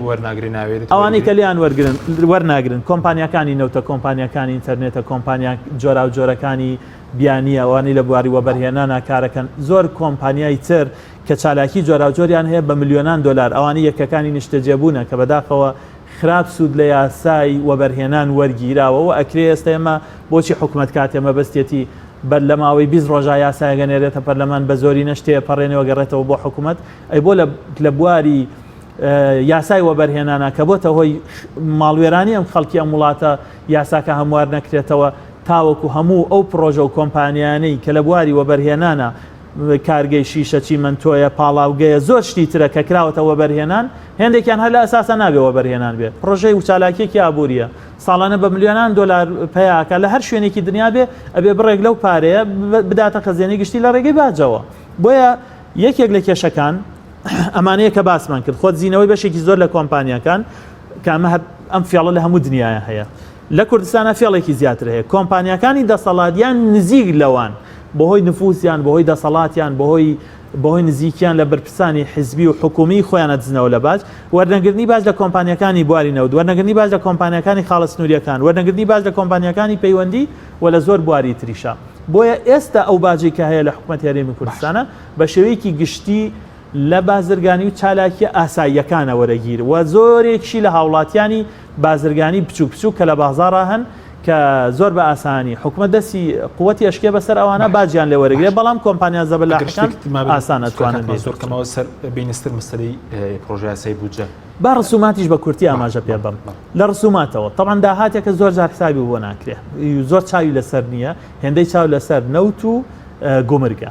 ئەوانەی کە لێیان وەرگرن وەرناگرن کۆمپانیاکانی نەوتە، کۆمپانیاکانی ئینتەرنێتە، کۆمپانیا جۆراوجۆرەکانی بیانییە، ئەوانەی لە بواری وەبەرهێنانا کارەکەن، زۆر کۆمپانیای تر کە چالاکی جۆراوجۆریان هەیە بە ملیۆنان دۆلار، ئەوانەی یەکەکانی نیشتەجێبوونە کە بەداخەوە خراپ سوود لە یاسای وەبەرهێنان وەرگیراوە و ئەکرێ ئێستا ئێمە بۆچی حکومەت کاتێ مەبەستیەتی بەر لە ماوەی 20 ڕۆژا یاسایەک ئەنێرێتە پەرلەمان بە زۆرینەش تێپەڕێنێ و گەڕێتەوە بۆ حکومەت ئەی بۆ لە بواری یاسای وەبەرهێنانە کە بۆتە هۆی ماڵوێرانی ئەم خەڵکی ئەم وڵاتە یاساکە هەموار نەکرێتەوە تاوەکو هەموو ئەو پرۆژە و کۆمپانیانەی کە لە بواری وەبەرهێنانە کارگەی شیشە چیمەنتۆیە پاڵاوگەیە زۆر شتی ترە کە کراوەتە وەبەرهێنان هێندێکیان هەر لە ئەساسا نابێ وەبەرهێنان بێ پرۆژەی و چالاکیەکی ئابووریە ساڵانە بە ملیۆنان دۆلار پەیا ئەکا لە هەر شوێنێکی دنیا بێ ئەبێ بڕێک لەو پارەیە بداتە خەزێنەی گشتی لە ڕێگەی باجەوە بۆیە یەکێک لە کێشەکان ئەمانەیە کە باسمان کرد خۆدزینەوەی بەشێکی زۆر لە کۆمپانیاکان کە ئەمە ئەم فێڵە لە هەموو دنیاە هەیە لە کوردستانە فێڵێکی زیاتر هەیە کۆمپانیاکانی دەسەڵات یان نزیک لەوان بەهۆی نفوسیان بەهۆی دەسەڵاتیان بەهۆی بەهۆی نزیکیان لە بەرپرسانی حیزبی و حکومی خۆیان ئەدزنەوە لە باج، وەرنەگرتنی باج لە کۆمپانیاکانی بواری نەوت، وەرنەگرتنی باج لە کۆمپانیاکانی خاڵە سنورییەکان، وەرنەگرتنی باج لە کۆمپانیاکانی پەیوەندی و لە زۆر بواری تریشا. بۆیە ئێستا ئەو باجەی کە هەیە لە حکومەتی هەرێمی کوردستانە بە شێوەیەکی گشتی لە بازرگانی و چالاکیە ئاساییەکانە وەرەگیر و زۆرێکشی لە هاوڵاتیانی بازرگانی بچوک بچوک کە لە بازاڕا هەن کە زۆر بە ئاسانی حکومەت دەستی قوتی ئەشکێ بەسەر ئەوانە باجیان لێ وەرەگرێ بەڵام کۆمپانیا زەبەلاحەکان ئاسان ئەتوانن بێ زۆر کەمەوە سەر بینستر مەسەلەی پرۆژەیاسای بودجە. با ڕسوماتیش بە کورتی ئاماژە پێ بەم لە ڕسوماتەوە تەبعەن داهاتێکە زۆر جار حسابی بۆ ناکرێ زۆر چاوی لەسەر نییە هێندەی چاو لەسەر نەوت و گومرگە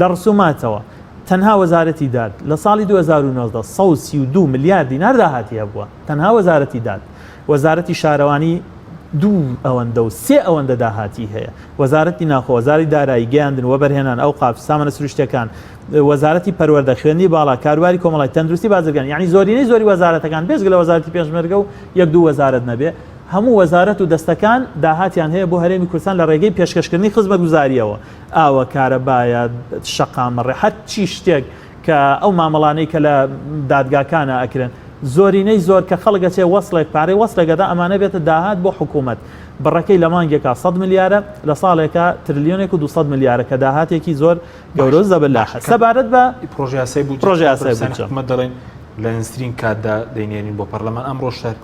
لە ڕسوماتەوە تەنها وەزارەتی داد لە ساڵی 2019 132 ملیار دینار داهاتی هەبووە تەنها وەزارەتی داد، وەزارەتی شارەوانی دوو ئەوەندە و سێ ئەوەندە داهاتی هەیە، وەزارەتی ناوخۆ، وەزارەتی دارایی، گەیاندن، وەبەرهێنان، ئەوقاف، سامانە سروشتیەکان، وەزارەتی پەروەردە، خوێندنی باڵا، کاروباری کۆمەڵایەتی، تەندروستی، بازرگانی، یەعنی زۆرینەی زۆری وەزارەتەکان بێجگە لە وەزارەتی پێشمەرگە و یەک دوو وەزارەت نەبێ، هەموو وەزارەت و دەستەکان داهاتیان هەیە بۆ هەرێمی کوردستان لە ڕێگەی پێشکەشکردنی خزمەتگوزارییەوە، ئاوە، کارەبایە، شەقامە، ڕێ، هەرچی شتێک کە ئەو مامەڵانەی کە لە دادگاکانا ئەکرێن زۆرینەی زۆر کە خەڵک ئەچێ وەسڵێک پارەی وەسڵێک ئەدا ئەمانە بێتە داهات بۆ حکوومەت بڕەکەی لە مانگێکا سەد ملیارە لە ساڵێکا ترلیۆنێک و 200 ملیارە کە داهاتێکی زۆر گەورە و زەبەلاحە سەبارەت بە پرۆژەیاسای بودجە پرۆژەیاسای بودجە حکومەت دەڵێن لە نزیکترین کاتدا دەینێرین بۆ پەرلەمان ئەمڕۆ شەر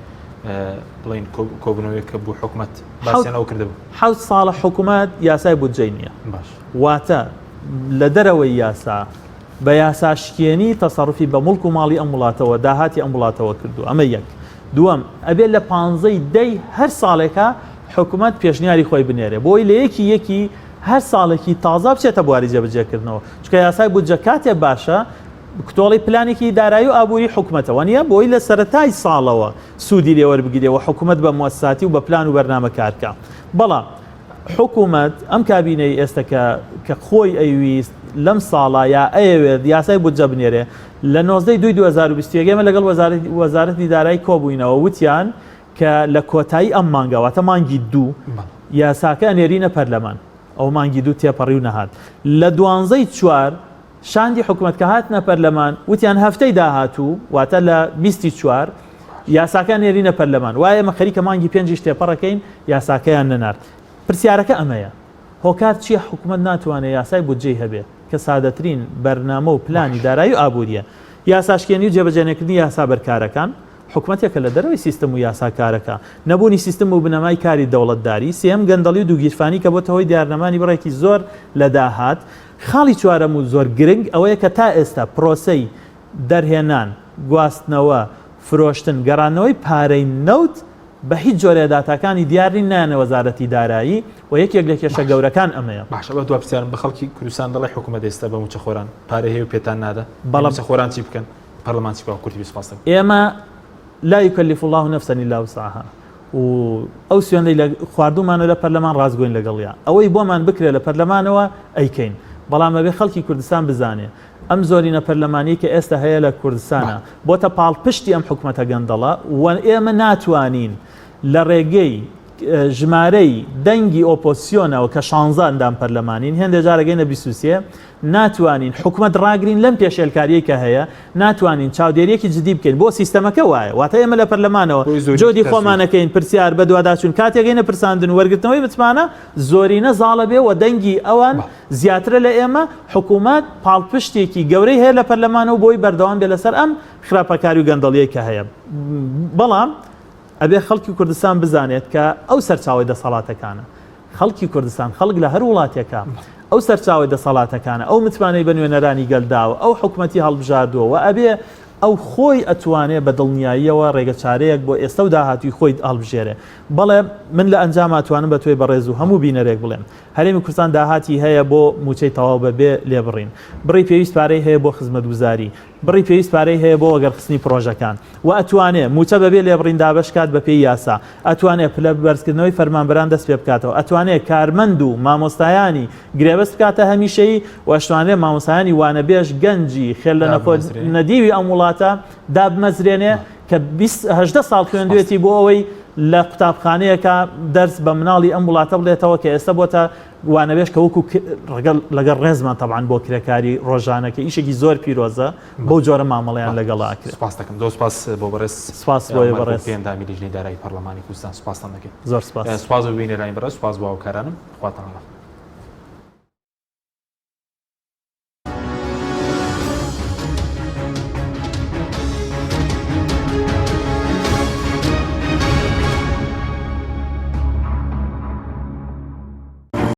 بڵین کۆبوونەوەیەک کە بوو حکومەت باسیان ئەو کردبوو حەوت ساڵە حکومەت یاسای بودجەی نییە باش واتە لە دەرەوەی یاسا بە یاساشکێنی تەسەروفی بە موڵک و ماڵی ئەم وڵاتەوە، داهاتی ئەم وڵاتەوە کردووە. ئەمە یەک. دووەم، ئەبێ لە پانزەی دەی هەر ساڵێکا حکومەت پێشنیاری خۆی بنێرێ بۆی لە یەکی یەکی هەر ساڵێکی تازە بچێتە بواری جێبەجێکردنەوە. چونکە یاسای بودجە کاتێ باشە کتۆڵی پلانێکی دارایی و ئابووری حکومەتە وانییە؟ بۆی لە سەرەتای ساڵەوە سوودی لێ وەربگیرێ و حکومەت بە موەسساتی و بە پلان و بەرنامە کار کا. بەڵام حکومەت، ئەم کابینەی ئێستە کە کە خۆی ئەیویست لەم ساڵە یا ئەیەوێت یاسای بودجە بنێرێ، لە 19 دووی 2021 ئێمە لەگەڵ وەزارەتی وەزارەتی دارایی کۆبووینەوە وتیان کە لە کۆتایی ئەم مانگە واتە مانگی دوو یاساکە ئەنێرینە پەرلەمان. ئەوە مانگی دوو تێپەڕی و نەهات. لە دوانزەی چوار. شاندی حکومەت کە هاتنە پەرلەمان وتیان هەفتەی داهاتوو واتە لە بیستی چوار یاساکە نێرینە پەرلەمان وایە ئێمە خەریکە مانگی پێنجیش تێپەڕەکەین یاساکەیان نەنارد پرسیارەکە ئەمەیە هۆکار چییە حکومەت ناتوانێت یاسای بودجەی هەبێ کە سادەترین بەرنامە و پلانی دارایی و ئابووریە یاساشکێنی و جێبەجێنەکردنی یاسا بەرکارەکان حکومەتێکە لە دەرەوەی سیستم و یاسا کارەکا، نەبوونی سیستم و بنەمای کاری دەوڵەتداری، سێیەم گەندەڵی و دووگیرفانی کە بۆتە هۆی دیارنەمانی بڕێکی زۆر لە داهات، خاڵی چوارەم و زۆر گرنگ ئەوەیە کە تا ئێستا پرۆسەی دەرهێنان، گواستنەوە، فرۆشتن، گەڕاندنەوەی پارەی نەوت بە هیچ جۆرێ داتاکانی دیار نین نایەنە وەزارەتی دارایی و یەکێک لە کێشە گەورەکان ئەمەیە. باشە بە دوا پرسیارم بە خەڵکی کوردستان دەڵێ حکومەت ئێستا بە مووچەخۆران پارەی هەیە و پێتان نادا، بەڵام مووچەخۆران چی بکەن؟ پەرلەمان چی بکا کورتی بی سوپاس دەکەم. ئێمە لا یکلف اللە نفسا الا وسعها و ئەو سوێندەی لە خواردوومانە لە پەرلەمان ڕاستگۆین لەگەڵیا ئەوەی بۆمان بکرێ لە پەرلەمانەوە ئەیکەین بەڵام ئەبێ خەڵکی کوردستان بزانێ ئەم زۆرینە پەرلەمانیەی کە ئێستا هەیە لە کوردستانا بۆتە پاڵپشتی ئەم حکومەتە گەندەڵە و ئێمە ناتوانین لە ڕێگەی ژمارەی دەنگی ئۆپۆزسیۆنەوە کە شانزە ئەندام پەرلەمانین هێندێ جار ئەگەینە 23 ناتوانین حکومەت ڕاگرین لەم پێشێلکاریەی کە هەیە، ناتوانین چاودێریەکی جدی بکەین، بۆ سیستەمەکە وایە، واتە ئێمە لە پەرلەمانەوە جۆدی خۆمان ئەکەین، پرسیار، بەدواداچوون، کاتێک ئەگەینە پرساندن و وەرگرتنەوەی متمانە، زۆرینە زاڵە بێ و دەنگی ئەوان زیاترە لە ئێمە، حکومەت پاڵپشتێکی گەورەی هەیە لە پەرلەمانەوە بۆی بەردەوام بێ لەسەر ئەم خراپەکاری و گەندەڵیەی کە هەیە، بەڵام ئەبێ خەڵکی کوردستان بزانێت کە ئەو سەرچاوەی دەسەڵاتەکانە. خەڵکی کوردستان، خەڵک لە هەر وڵاتێکا ئەو سەرچاوەی دەسەڵاتەکانە، ئەو متمانەی بە نوێنەرانی گەل داوە، ئەو حکومەتی هەڵبژاردووە و ئەبێ ئەو خۆی ئەتوانێ بە دڵنیاییەوە ڕێگەچارەیەک بۆ ئێستە و داهاتووی خۆی هەڵبژێرێ. بەڵێ من لە ئەنجاما ئەتوانم بە تۆی بەڕێز و هەموو بینەرێک بڵێم هەرێمی کوردستان داهاتی هەیە بۆ مووچەی تەواو بە بێ لێبڕین، بڕی پێویست پارەی هەیە بۆ خزمەتگوزاری، بڕی پێویست پارەی هەیە بۆ وەگەڕخستنی پڕۆژەکان و ئەتوانێ مووچە بەبێ لێبڕین دابەش کات بەپێی یاسا، ئەتوانێ پلە بەرزکردنەوەی فەرمانبەران دەست پێ بکاتەوە، ئەتوانێ کارمەند و مامۆستایانی گرێبەست بکاتە هەمیشەیی و ئەشتوانرێ مامۆستایانی وانەبێژ گەنجی خێر لە نەخۆ نەدیوی ئەم وڵاتە دابمەزرێنێ کە 20 18 ساڵ خوێندوێتی بۆ ئەوەی لە قوتابخانەیەکا دەرس بە مناڵی ئەم وڵاتە بڵێتەوە کە ئێستا بۆتە وانەبێژ کە وەکو لەگەڵ ڕێزمان تەبعەن بۆ کرێکاری ڕۆژانە کە ئیشێکی زۆر پیرۆزە بەو جۆرە مامەڵەیان لەگەڵا ئەکرێت. سپاس دەکەم. زۆر سپاس بۆ بەڕێز سپاس بۆ عومەر بەڕێز. گوڵپی ئەندامی لیژنەی دارایی پەڕلەمانی کوردستان سپاستان دەکەین. زۆر سپاس. سپاس بۆ بینەرانی بەڕێز سپاس بۆ هاوکارانم. خواتان لەگەڵ.